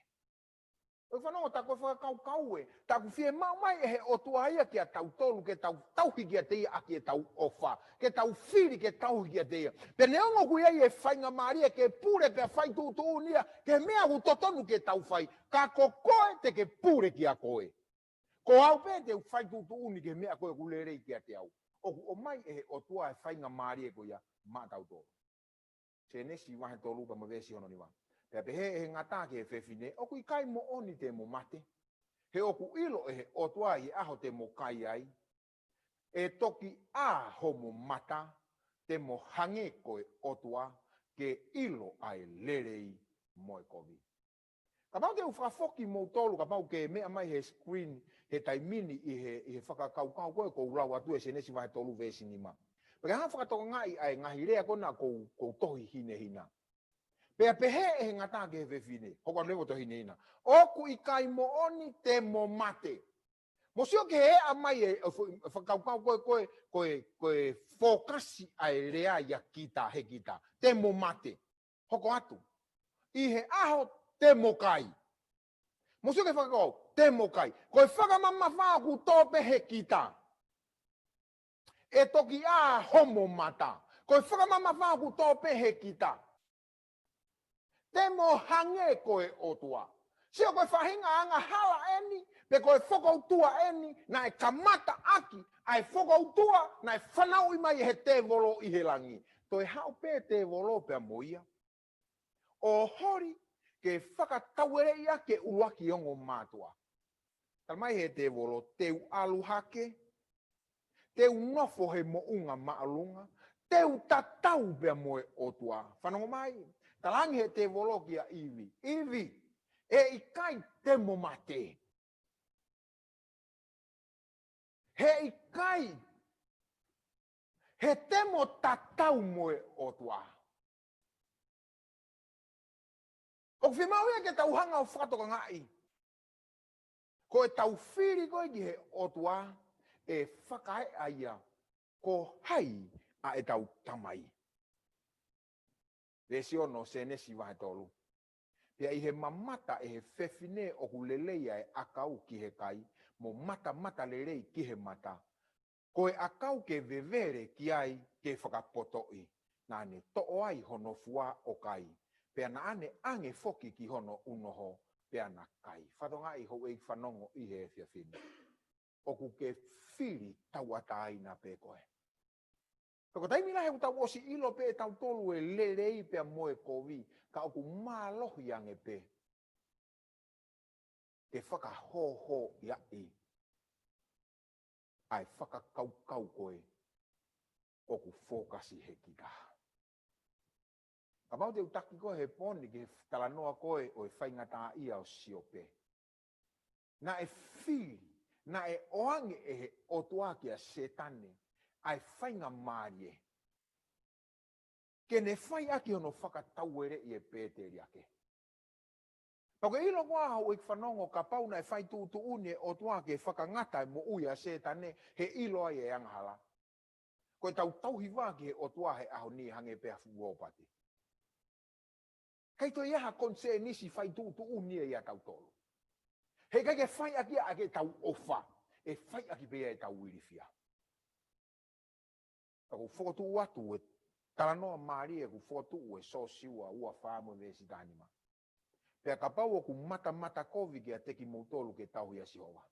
ʻOku fanongo, tā ko e fakakaukau ē, tā ʻoku fiemaʻu mai ʻe he ʻOtua ia kiate kitautolu ke tau tauhi kiate ia ʻaki ʻetau ʻofa, ke tau fili ke tauhi kiate ia. Pea neongo ʻoku ʻi ai e faingamālie ke pule pea fai tuʻutuʻuni ia ki he meʻa ʻoku totonu ke tau fai, ka ko koe te ke pule kia koe. Ko au pē te u fai tuʻutuʻuni ki he meʻa ko ē ʻoku lelei kiate au. ʻOku ʻomai ʻe he ʻOtua e faingamālie ko ia maʻatautolu. Sēnesi vahe tolu pea mo e veesi hono nima. Pea pehē ʻe he ngata ki he fefine, ʻoku ʻikai moʻoni te mo mate. He ʻoku ʻilo ʻe he ʻOtua ʻi he ʻaho te mo kai ai, ʻe toki ʻā homo mata, te mo hangē ko e ʻOtua, ke ʻilo ʻa e lelei mo e kovi. Kapau te u fakafoki moutolu, kapau ke meʻa mai he screen, he taimi ni ʻi he, ʻi he fakakaukau ko ē ʻoku ou lau atu ʻe Sēnesi vahe tolu veesi nima. Pea ke hanga ʻo fakatokangaʻi ʻa e ngaahi lea ko ena ʻoku ou, ʻoku ou tohi hinehina. Pea pehē ʻe he ngata ki he fefine, hoko atu leva ʻo tohi hinehina. ʻOku ʻikai moʻoni te mo mate. Mo sio ki he ʻomai e, e fo-, fakakaukau ko ē, ko ē, ko ē, ko e fokasi ʻa e lea ia kita, he kita. Te mo mate. Hoko atu. ʻI he ʻaho te mo kai. Mo sio ki he fakakaukau, te mo kai. Ko e fakamamafa ʻoku tō pē he kita. ʻE toki ʻā homo mata. Ko e fakamamafa ʻoku tō pē he kita. Te mo hangē ko e ʻOtua. Sio, ko e faʻahinga angahala eni, pe ko e fokoutua eni, naʻe kamata ʻaki ʻa e fokoutua naʻe fanauʻi mai ʻe he tēvolo ʻi he langi. Toe haʻu pē tēvolo pea mo ia ʻo holi ke fakataueleʻi ʻa e ʻuluaki ongo mātuʻa. Tala mai he tēvolo, te u ʻalu hake, te u nofo he moʻunga māʻolunga, te u tatau pea mo e ʻOtua. Fanongo mai, talaange he tēvolo kia ʻIvi, ʻIvi, ʻe ʻikai te mo mate. He ʻikai, he te mo tatau mo e ʻOtua. ʻOku fiemaʻu ia ke tau hanga ʻo fakatokangaʻi, ko ʻetau fili ko ē ki he ʻOtua, ʻe fakaeʻa ia ko hai ʻa ʻetau Tamai. Veesi ono, Sēnesi vahe tolu. Pea ʻi he mamata ʻe he fefine ʻoku lelei ʻa e ʻakau ki he kai, mo matamatalelei ki he mata, ko e ʻakau ke vevele ki ai ke fakapotoʻi, naʻa ne toʻo ai hono fua ʻo kai, pea naʻa ne ʻange foki ki hono unoho, pea na kai. Fakatokangaʻi houʻeiki fanongo ʻi he efiafi ni. ʻOku ke fili tauʻatāina pē koe. Pea ko e taimi lahi ʻoku tau ʻosi ʻilo pē ʻe tautolu e lelei pea mo e kovi, ka ʻoku mālohi ange pē ke fakahōhōʻia ʻa e fakakaukau ko ē ʻoku fokasi he kita. Kapau te u taki koe he pō ni ki he talanoa ko ē ʻo e faingataʻaʻia ʻo Siope. Naʻe fili, naʻe ʻoange ʻe he ʻOtua kia Sētane ʻa e faingamālie ke ne fai ʻaki hono fakataueleʻi e pēteliake. Pea ko e ʻilo ko ā houʻeiki fanongo, kapau naʻe fai tuʻutuʻuni e ʻOtua ke fakangata e moʻui ʻa Sētane, he ʻilo ai e angahala. Ko ʻetau tauhi vā ki he ʻOtua he ʻaho ni hangē pē ha fuʻu ʻōpati. ʻIkai toe ʻi ai ha konisēnisi fai tuʻutuʻuni ia ʻia tautolu. He ʻikai ke fai ʻaki ia ʻa ʻetau ʻofa, ʻe fai ʻaki pē ia ʻetau ilifia. Pea ʻoku fokotuʻu atu e talanoa mālie ʻoku fokotuʻu ʻe Siosiua ua fā mo e veesi taha nima. Pea kapau ʻoku matamata kovi kiate kimoutolu ke tauhi ʻa Sihova,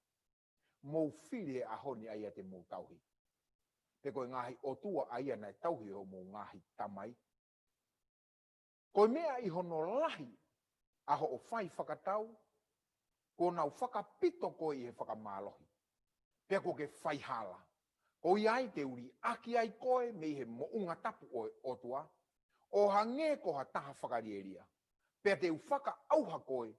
mou fili he ʻaho ni ʻa ia te mou tauhi, pe ko e ngaahi ʻotua ʻa ia naʻe tauhi ʻe hoʻomou ngaahi tamai. Ko e meʻa ʻi hono lahi ʻa hoʻo fai fakatau, kuo nau fakapito koe ʻi he fakamālohi, pea kuo ke faihala. Ko ia ai te u liʻaki ai koe mei he moʻunga tapu ʻo e ʻOtua, ʻo hangē ko ha taha fakalielia. Pea te u fakaʻauha koe,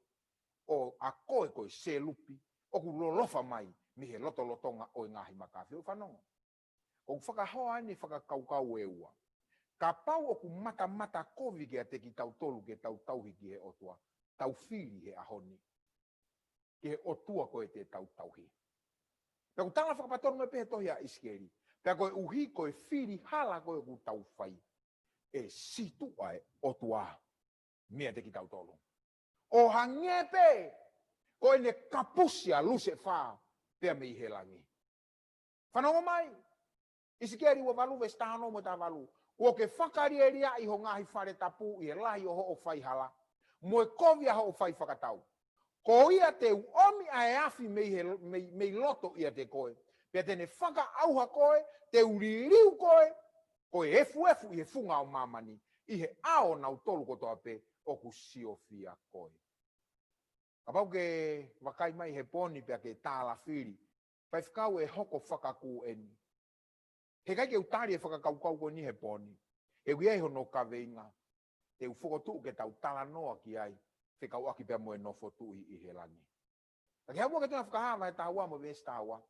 ʻo ʻa koe ko e selupi ʻoku lolofa mai mei he lotolotonga ʻo e ngaahi maka. Fie fanongo. ʻOku fakahoa ʻeni fakakaukau ʻe ua. Kapau ʻoku matamata kovi kiate kitautolu ke tau tauhi ki he ʻOtua, tau fili he ʻaho ni ki he ʻOtua ko ē te tau tauhi. Pea ʻoku tala fakapatonu mai pē he tohi ʻa ʻIsikeli. Pea koeʻuhi ko e fili hala ko ē ʻoku tau fai, ʻe sītuʻa e ʻOtua meiate kitautolu. ʻO hangē pē Ko ʻene kapusi ʻa Lusefā pea mei he langi. Fanongo mai. ʻIsikeli ua valu veesi taha ono mo e taha valu. Kuo ke fakalieliaʻi ho ngaahi fale tapu ʻi he lahi ʻo hoʻo faihala, mo e kovi ʻa hoʻo fai fakatau. Ko ia te u ʻomi ʻa e afi mei, he, mei, mei loto ʻiate koe, pea te ne fakaʻauha koe, te u liliu koe ko e efuefu ʻi he funga ʻo māmani, ʻi he ʻao ʻo nautolu kotoa pē ʻoku siofia koe. Kapau ke vakai mai he pō ni pea ke tālafili, faifekau, ʻe hoko fakakū eni. Heʻikai ke u tali e fakakaukau ko eni he pō ni. He ʻoku ʻi ai hono kaveinga te u fokotuʻu ke tau talanoa ki ai, fekauʻaki pea mo e nofo tuʻi ʻi he langi. Ka ke haʻu ke tuna Fakahā vahe taha ua mo e veesi taha ua.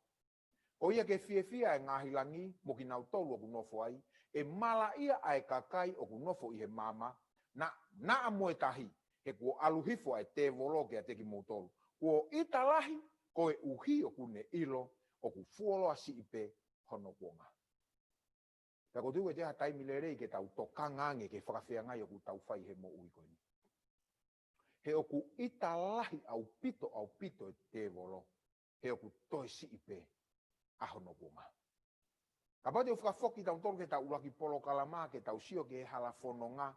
Ko ia ke fiefia ʻa e ngaahi langi mo kinautolu ʻoku nofo ai, ʻe malaʻia ʻa e kakai ʻoku nofo ʻi he maama, na, naʻa mo e tahi, he kuo ʻalu hifo ʻa e tēvolo kiate kimoutolu. Kuo ʻita lahi, koeʻuhi ʻoku ne ʻilo ʻoku fuoloa siʻi pē hono kuonga. Pea ʻoku ou tui ko e taimi lelei ke tau tokanga ange ki he fakafeangai ʻoku tau fai he moʻui ko eni. He ʻoku ʻita lahi ʻaupito, ʻaupito e tēvolo, he ʻoku toe siʻi pē ʻa hono kuonga. Kapau te u fakafoki tautolu ki heʻetau ʻuluaki polokalama, ke tau sio ki he hala fononga,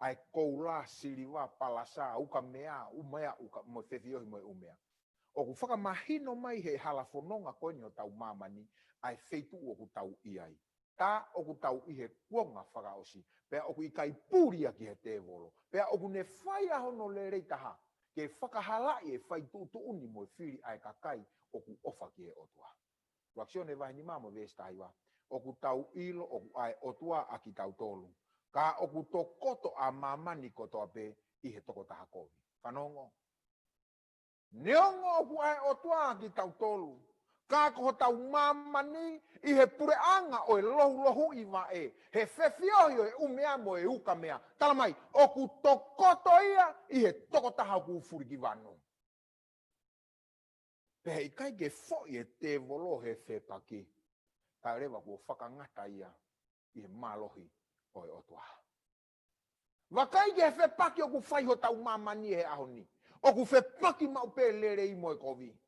ʻa e koula, siliva, palasa, ukamea, ʻumea, uka, mo e fefiohi mo e ʻumea. ʻOku fakamahino mai he hala fononga ko eni ʻo hotau māmani, ʻa e feituʻu ʻoku tau ʻi ai. Tā ʻoku tau ʻi he kuonga fakaʻosi, pea ʻoku ʻikai puli ia ki he tēvolo, pea ʻoku ne fai ʻa hono lelei taha, ke fakahalaʻi e fai tuʻutuʻuni mo e fili ʻa e kakai ʻoku ʻofa ki he ʻOtua. ʻUluaki Sione vahe nima mo e veesi taha hiva. ʻOku tau ʻilo ʻoku ʻa e ʻOtua ʻa kitautolu, ka ʻoku tokoto ʻa māmani kotoa pē ʻi he tokotaha kovi. Fanongo. Neongo ʻoku ʻa e ʻOtua ʻa kitautolu, ka ko hotau māmani ʻi he puleʻanga ʻo e lohulohuʻi vaʻe, he fefiohi ʻo e ʻumea mo e ukamea. Tala mai, ʻoku tokoto ia ʻi he tokotaha ʻoku fulikivanu. Pea heʻikai ke foʻi e tēvolo he fepaki, kae ʻoua leva kuo fakangata ia ʻi he mālohi ʻo e ʻOtua. Vakai ki he fepaki ʻoku fai hotau māmani he ʻaho ni. ʻOku fepaki maʻu pē lelei mo e kovi.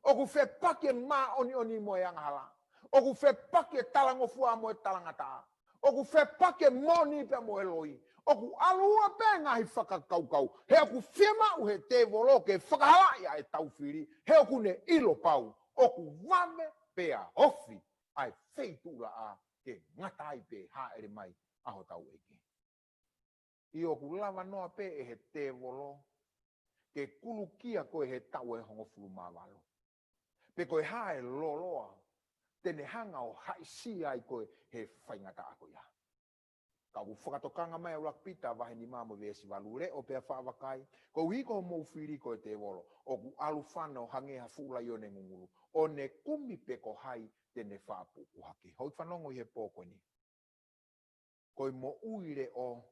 ʻOku fepaki e māʻoniʻoni mo e angahala. ʻOku fepaki e talangofua mo e talangataʻa. ʻOku fepaki e moʻoni pea mo e loi. ʻOku ʻalu ua pē ngaahi fakakaukau. He ʻoku fiemaʻu he tēvolo ke fakahalaʻi ʻa e taufili. He ʻoku ne ʻilo pau ʻoku vave pea ofi ʻa e feituʻulaʻā ke ngata ai pē hāʻele mai ʻa hotau ʻEiki. ʻIo, ʻoku lava noa pē ʻe he tēvolo ke kulukia koe he taʻu ʻe hongofulu mā valu. Pe ko e hā e loloa te ne hanga ʻo haʻisia ai koe he faingataʻa ko ia. Ka ʻoku fakatokanga mai ʻa ʻuluaki Pita vahe nima mo e veesi valu: Leʻo pea faʻa vakai, koeʻuhi ko hoʻomou fili ko e tēvolo, ʻoku ʻalu fano hangē ha fuʻu laione ngungulu, ʻo ne kumi pe ko hai te ne faʻa puʻupuʻu hake. Houʻeiki fanongo ʻi he pō ko eni. Ko e moʻui leʻo,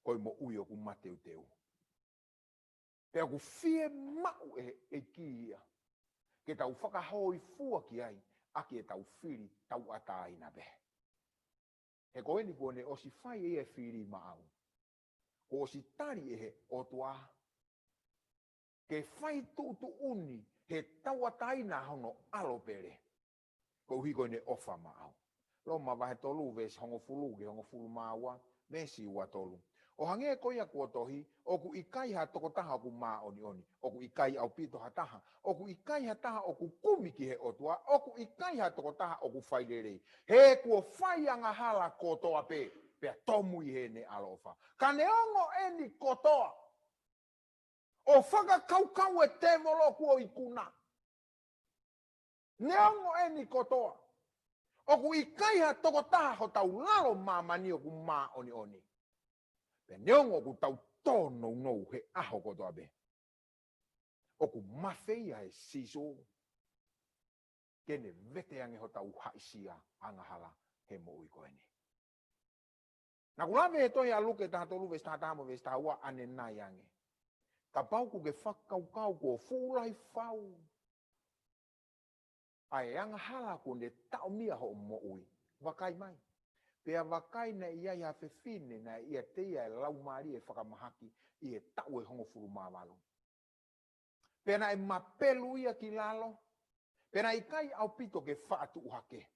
ko e moʻui ʻoku mateuteu. Pea ʻoku fiemaʻu ʻe he ʻEiki ia ke tau fakahōifua ki ai ʻaki ʻetau fili tauʻatāina pē. He ko eni kuo ne ʻosi fai ʻe ia e fili maʻau. Kuo ʻosi tali ʻe he ʻOtua ke fai tuʻutuʻuni he tauʻatāina hono ʻAlo pele, koeʻuhi ko ʻene ʻofa maʻau. Loma vahe tolu veesi hongofulu ki he hongofulu mā ua, veesi ua tolu: ʻO hangē ko ia kuo tohi, ʻoku ʻikai ha tokotaha ʻoku māʻoniʻoni, ʻoku ʻikai ʻaupito ha taha, ʻoku ʻikai ha taha ʻoku kumi ki he ʻOtua, ʻoku ʻikai ha tokotaha ʻoku fai lelei. He kuo fai angahala kotoa pē, pea tōmui heʻene ʻaloʻofa. Ka neongo eni kotoa, ʻo fakakaukau e tēvolo kuo ikuna. Neongo eni kotoa, ʻoku ʻikai ha tokotaha hotau lalo māmani ʻoku māʻoniʻoni. Pea neongo ʻoku tau tōnounou he ʻaho kotoa pē, ʻoku mafeia ʻe Sīsū ke ne vete ange hotau haʻisia angahala he moʻui ko eni. Naʻa ku lave he tohi ʻa Luke taha tolu veesi taha taha mo e veesi taha ua ʻanenai ange: Kapau ʻoku ke fakakaukau kuo fuʻu lahi fau ʻa e angahala kuo ne taʻomia hoʻo moʻui, vakai mai. Pea vakai, naʻe ʻi ai ha fefine naʻe ʻiate ia e laumālie fakamahaki ʻi he taʻu ʻe hongofulu mā valu. Pea naʻe mapelu ia ki lalo. Pea naʻe ʻikai ʻaupito ke faʻa tuʻu hake.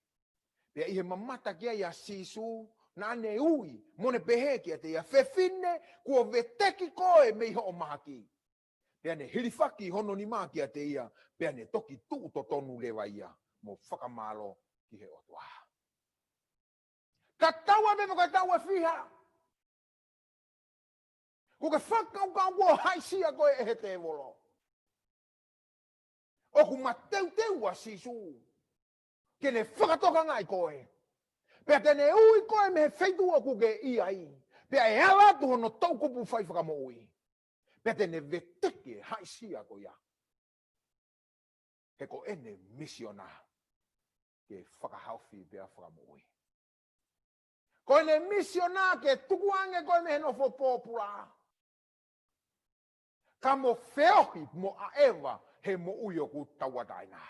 Pea ʻi he mamata ki ai ʻa Sīsū, naʻa ne ui, mo ne pehē kiate ia, "Fefine, kuo veteki koe mei hoʻo mahaki." Pea ne hilifaki hono nima kiate ia, pea ne toki tuʻu totonu leva ia, mo fakamālō ki he ʻOtua. Ka tau ʻa me ka tau ʻa fiha. Ko ke fakakaukau kuo haʻisia koe ʻe he tēvolo. ʻOku mateuteu ʻa Sīsū ke ne fakatokangaʻi koe. Pea te ne ui koe mei he feituʻu ʻoku ke ʻi ai. Pea ʻe ala atu hono toʻukupu fai fakamoʻui. Pea te ne veteki e haʻisia ko ia. He ko ʻene misiona ke fakahaofi pea fakamoʻui. Ko ʻene misiona ke tukuange koe mei he nofo pōpula. Ka mo feohi mo ʻaʻeva he moʻui ʻoku tauʻatāina.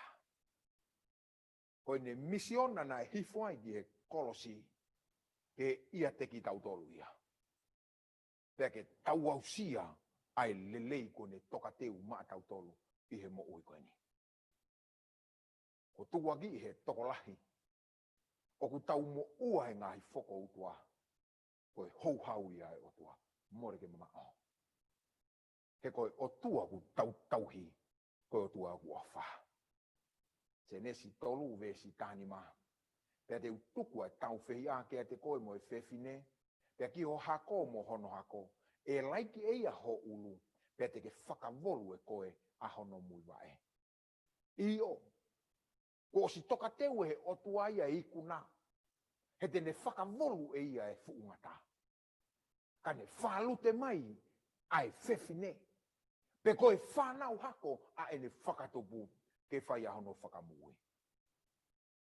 Ko ʻene misiona naʻe hifo ai ki he kolosi ke ʻiate kitautolu ia. Pea ke tau aʻusia ʻa e lelei ko ʻene tokateu maʻatautolu ʻi he moʻui ko eni. Ko tukuakiʻi he tokolahi ʻoku tau moʻua he ngaahi fokoutua, ko e houhau ia ʻa e ʻOtua, mole ke mamaʻo. He ko e ʻOtua ʻoku tau tauhi, ko e ʻOtua ʻoku ʻofa. Sēnesi tolu veesi taha nima. Pea te u tuku ʻa e tau fehiʻa kiate koe mo e fefine, pea ki ho hako mo hono hako, ʻe laiki ʻe ia ho ʻulu, pea te ke fakavolu ʻe koe ʻa hono muivaʻe. ʻIo, kuo ʻosi tokateu ʻe he ʻOtua ia e ikuna, he te ne fakavolu ʻe ia e fuʻu ngata. Ka ne fālute mai ʻa e fefine, pe ko e fānau hako ʻa ʻene fakatupu ke fai ʻa hono fakamoʻui.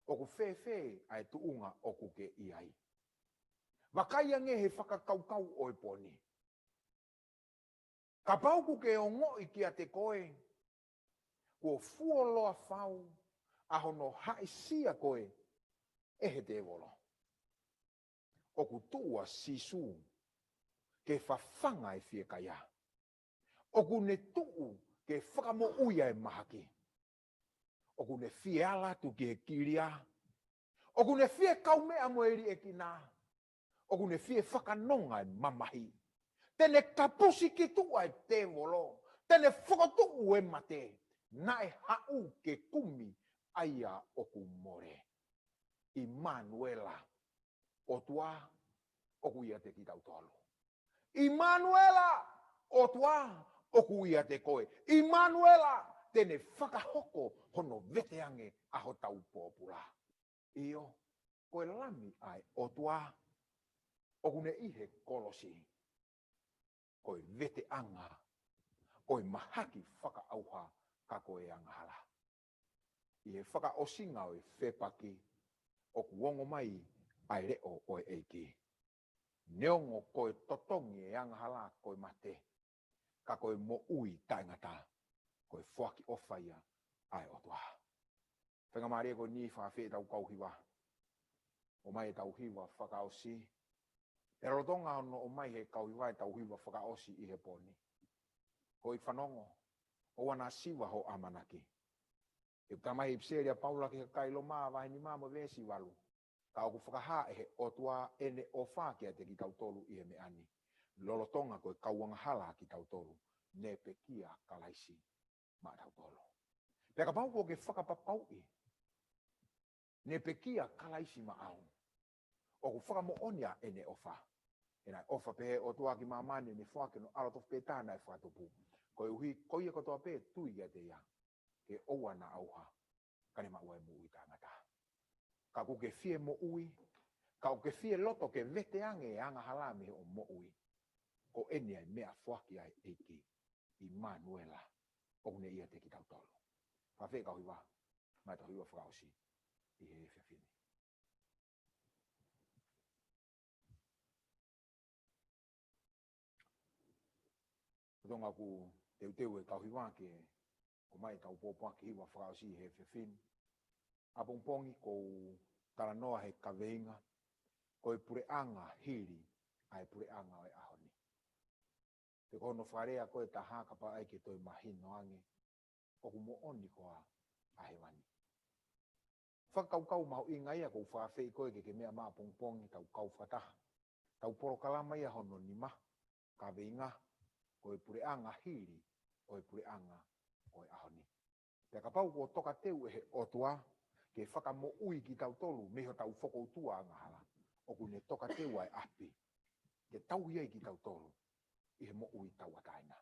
ʻOku fēfē ʻa e tuʻunga ʻoku ke ʻi ai? Vakai ange he fakakaukau ʻo e pō ni. Kapau ʻoku ke ongoʻi kiate koe, kuo fuoloa fau ʻa hono haʻisia koe ʻe he tēvolo. ʻOku tuʻu ʻa Sīsū ke fafanga e fiekaia. ʻOku ne tuʻu ke fakamoʻui ʻa e mahaki. ʻOku ne fie ala atu ki he kilia. ʻOku ne fie kaumeʻa mo e liʻekina. ʻOku ne fie fakanonga e mamahi. Te ne kapusi ki tuʻa e tēvolo. Te ne fokotuʻu e mate. Naʻe haʻu ke kumi ʻa ia ʻoku mole. ʻImanuela, ʻOtua ʻoku ʻiate kitautolu. ʻImanuela, ʻOtua ʻoku ʻiate koe. ʻImanuela, te ne fakahoko hono veteange ʻa hotau pōpula. ʻIo, ko e Lami ʻa e ʻOtua ʻoku ne ʻi he kolosi. Ko e veteʻanga ʻo e mahaki fakaʻauha ka ko e angahala. ʻI he fakaʻosinga ʻo e fepaki, ʻoku ongo mai ʻa e leʻo ʻo e ʻEiki. Neongo ko e totongi e angahala ko e mate, ka ko e moʻui taʻengata, ko e foaki ʻofa ia ʻa e ʻOtua. Faingamālie ko eni fakaafeʻi ʻetau kau hiva. ʻOmai ʻetau hiva fakaʻosi. Pea lolotonga hono ʻomai he kau hiva ʻetau hiva fakaʻosi ʻi he pō ni. Ko e fanongo, ʻoua naʻa siva hoʻo ʻamanaki. ʻOku talamai he ʻipiseli ʻa Paula ki he kakai Loma vahe nima mo e veesi valu. Ka ʻoku fakahā ʻe he ʻOtua ʻene ʻofa kiate kitautolu ʻi he meʻa ni. Lolotonga ko e kau angahala kitautolu, ne pekia ʻa Kalaisi maʻatautolu. Pea kapau kuo ke fakapapauʻi, ne pekia ʻa Kalaisi maʻau. ʻOku fakamoʻoni ʻa ʻene ʻofa. He naʻe ʻofa pehē ʻOtua ki māmani, ne foaki hono ʻAlo tofu pē taha naʻe fakatupu. Koeʻuhi, ko ia kotoa pē tui kiate ia, ke ʻoua naʻa ʻauha, ka ne maʻu ʻa e moʻui taʻengata. Ka ʻoku ke fie moʻui, ka ʻoku ke fie loto ke veteange e angahala mei hoʻo moʻui. Ko eni ʻa e meʻafoaki ʻa e ʻEiki, ʻImanuela, ʻoku ne ʻiate kitautolu. Fakaafeʻi kau hiva, mai tau hiva fakaʻosi ʻi he efiafi ni. Lolotonga ʻoku teuteu e kau hiva ke ʻomai ʻetau pōpoaki hiva fakaʻosi he efiafi ni. ʻApongipongi ʻoku ou talanoa he kaveinga, ko e puleʻanga hili ʻa e puleʻanga ʻo e ʻaho ni. Pe ko hono fakalea ko e taha kapau ʻe ʻai ke toe mahino ange. ʻoku moʻoni koā ʻa hēvani. Fakakaukau mahuʻinga ia ʻoku ou fakaafeʻi koe ke ke meʻa mai ʻapongipongi, tau kau fakataha. Tau polokalama ia hono nima, kaveinga, ko e puleʻanga hili ʻo e puleʻanga ʻo e ʻaho ni. Pea kapau kuo tokateu ʻe he ʻOtua ke fakamoʻui kitautolu mei hotau fokoutua angahala, ʻoku ne tokateu ʻa e ʻapi ke tauhi ai kitautolu ʻi he moʻui tauʻatāina.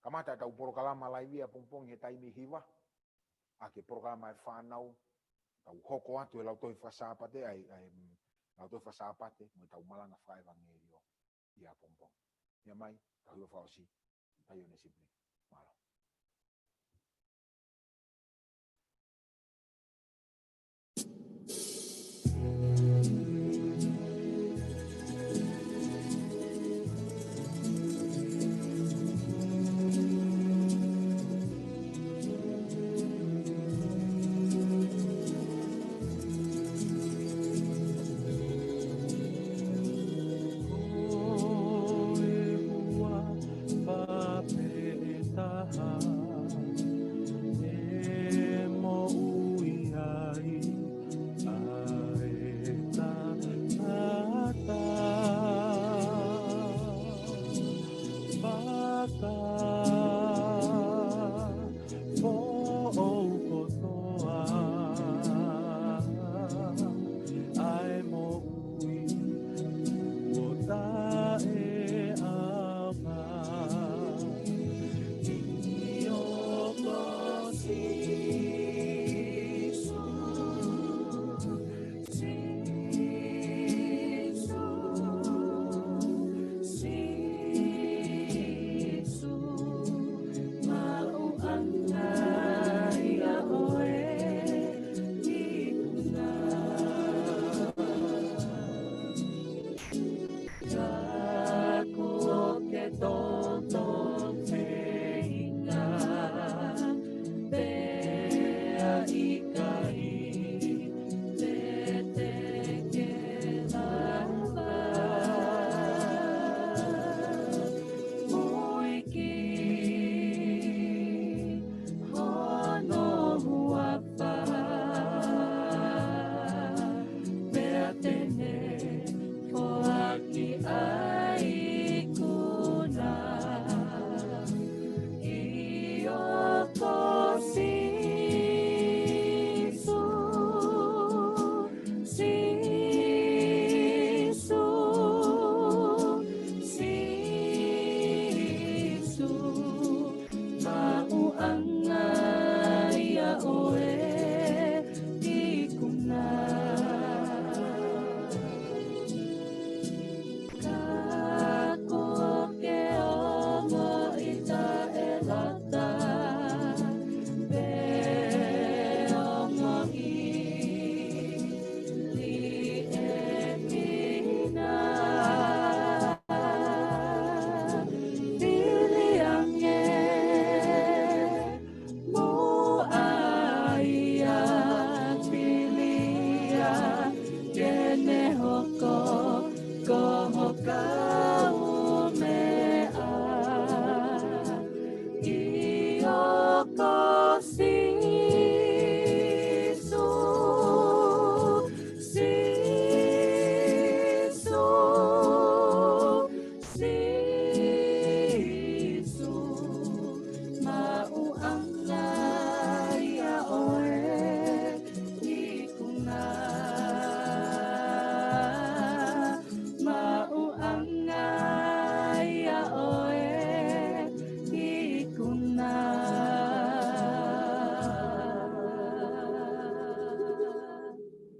Kamata ʻetau polokalama laivi ʻapongipongi he taimi hiva, ʻa e polokalama ʻa e fānau, tau hoko atu e lautohi fakasāpate, ʻa e, ʻa e, mm, lautohi fakasāpate, mo ʻetau malanga fakaʻevangeliō ʻi ʻapongipongi. Meʻa mai, tau hiva fakaʻosi, Taione Sipley. Mālō.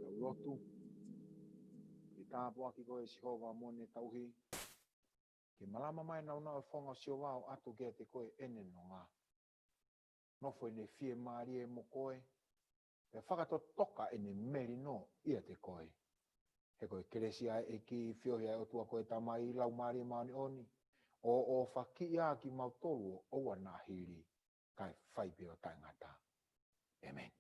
Tau lotu. ʻE tāpuaki koe Sihova mo ʻene tauhi. Ke malama mai nāunau e fofonga ʻo Sihova ʻo ʻoatu kiate koe ʻene nonga. Nofo ʻene fiemālie mo koe. Pea fakatotoka ʻene melino ʻiate koe. He ko e kelesi ʻa e ʻEiki, feohi ʻa e ʻOtua ko e Tamai, Laumālie Māʻoniʻoni, ʻo ʻofa kiate kimautolu ʻo ʻoua naʻa hili, kae fai pē ʻo taʻengata. ʻĒmeni.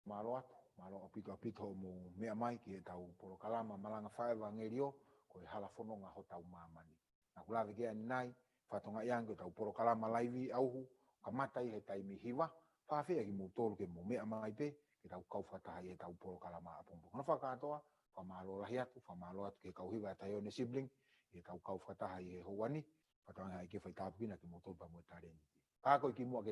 Mālō atu, mālō ʻaupito ʻaupito hoʻomou meʻa mai ki heʻetau polokalama malanga fakaʻevangeliō, ko e Hala Fononga Hotau Māmani. Naʻa ku lave ki ai ʻanenai, Fakatokangaʻi ange ko ʻetau polokalama laivi ʻauhu, kamata ʻi he taimi hiva, fakafeʻao kimoutolu ke mou meʻa mai pē, ke tau kau fakataha ʻi heʻetau polokalama ʻapongipongi. Ko hono fakakātoa, fakamālō lahi atu, fakamālō atu ki he kau hiva ʻa Taione Sibling, ʻi heʻetau kau fakataha ʻi he houa ni, fakatokangaʻi ke faitāpuekina kimoutolu pea mo e talēniti. Ka ko e kimuʻa ke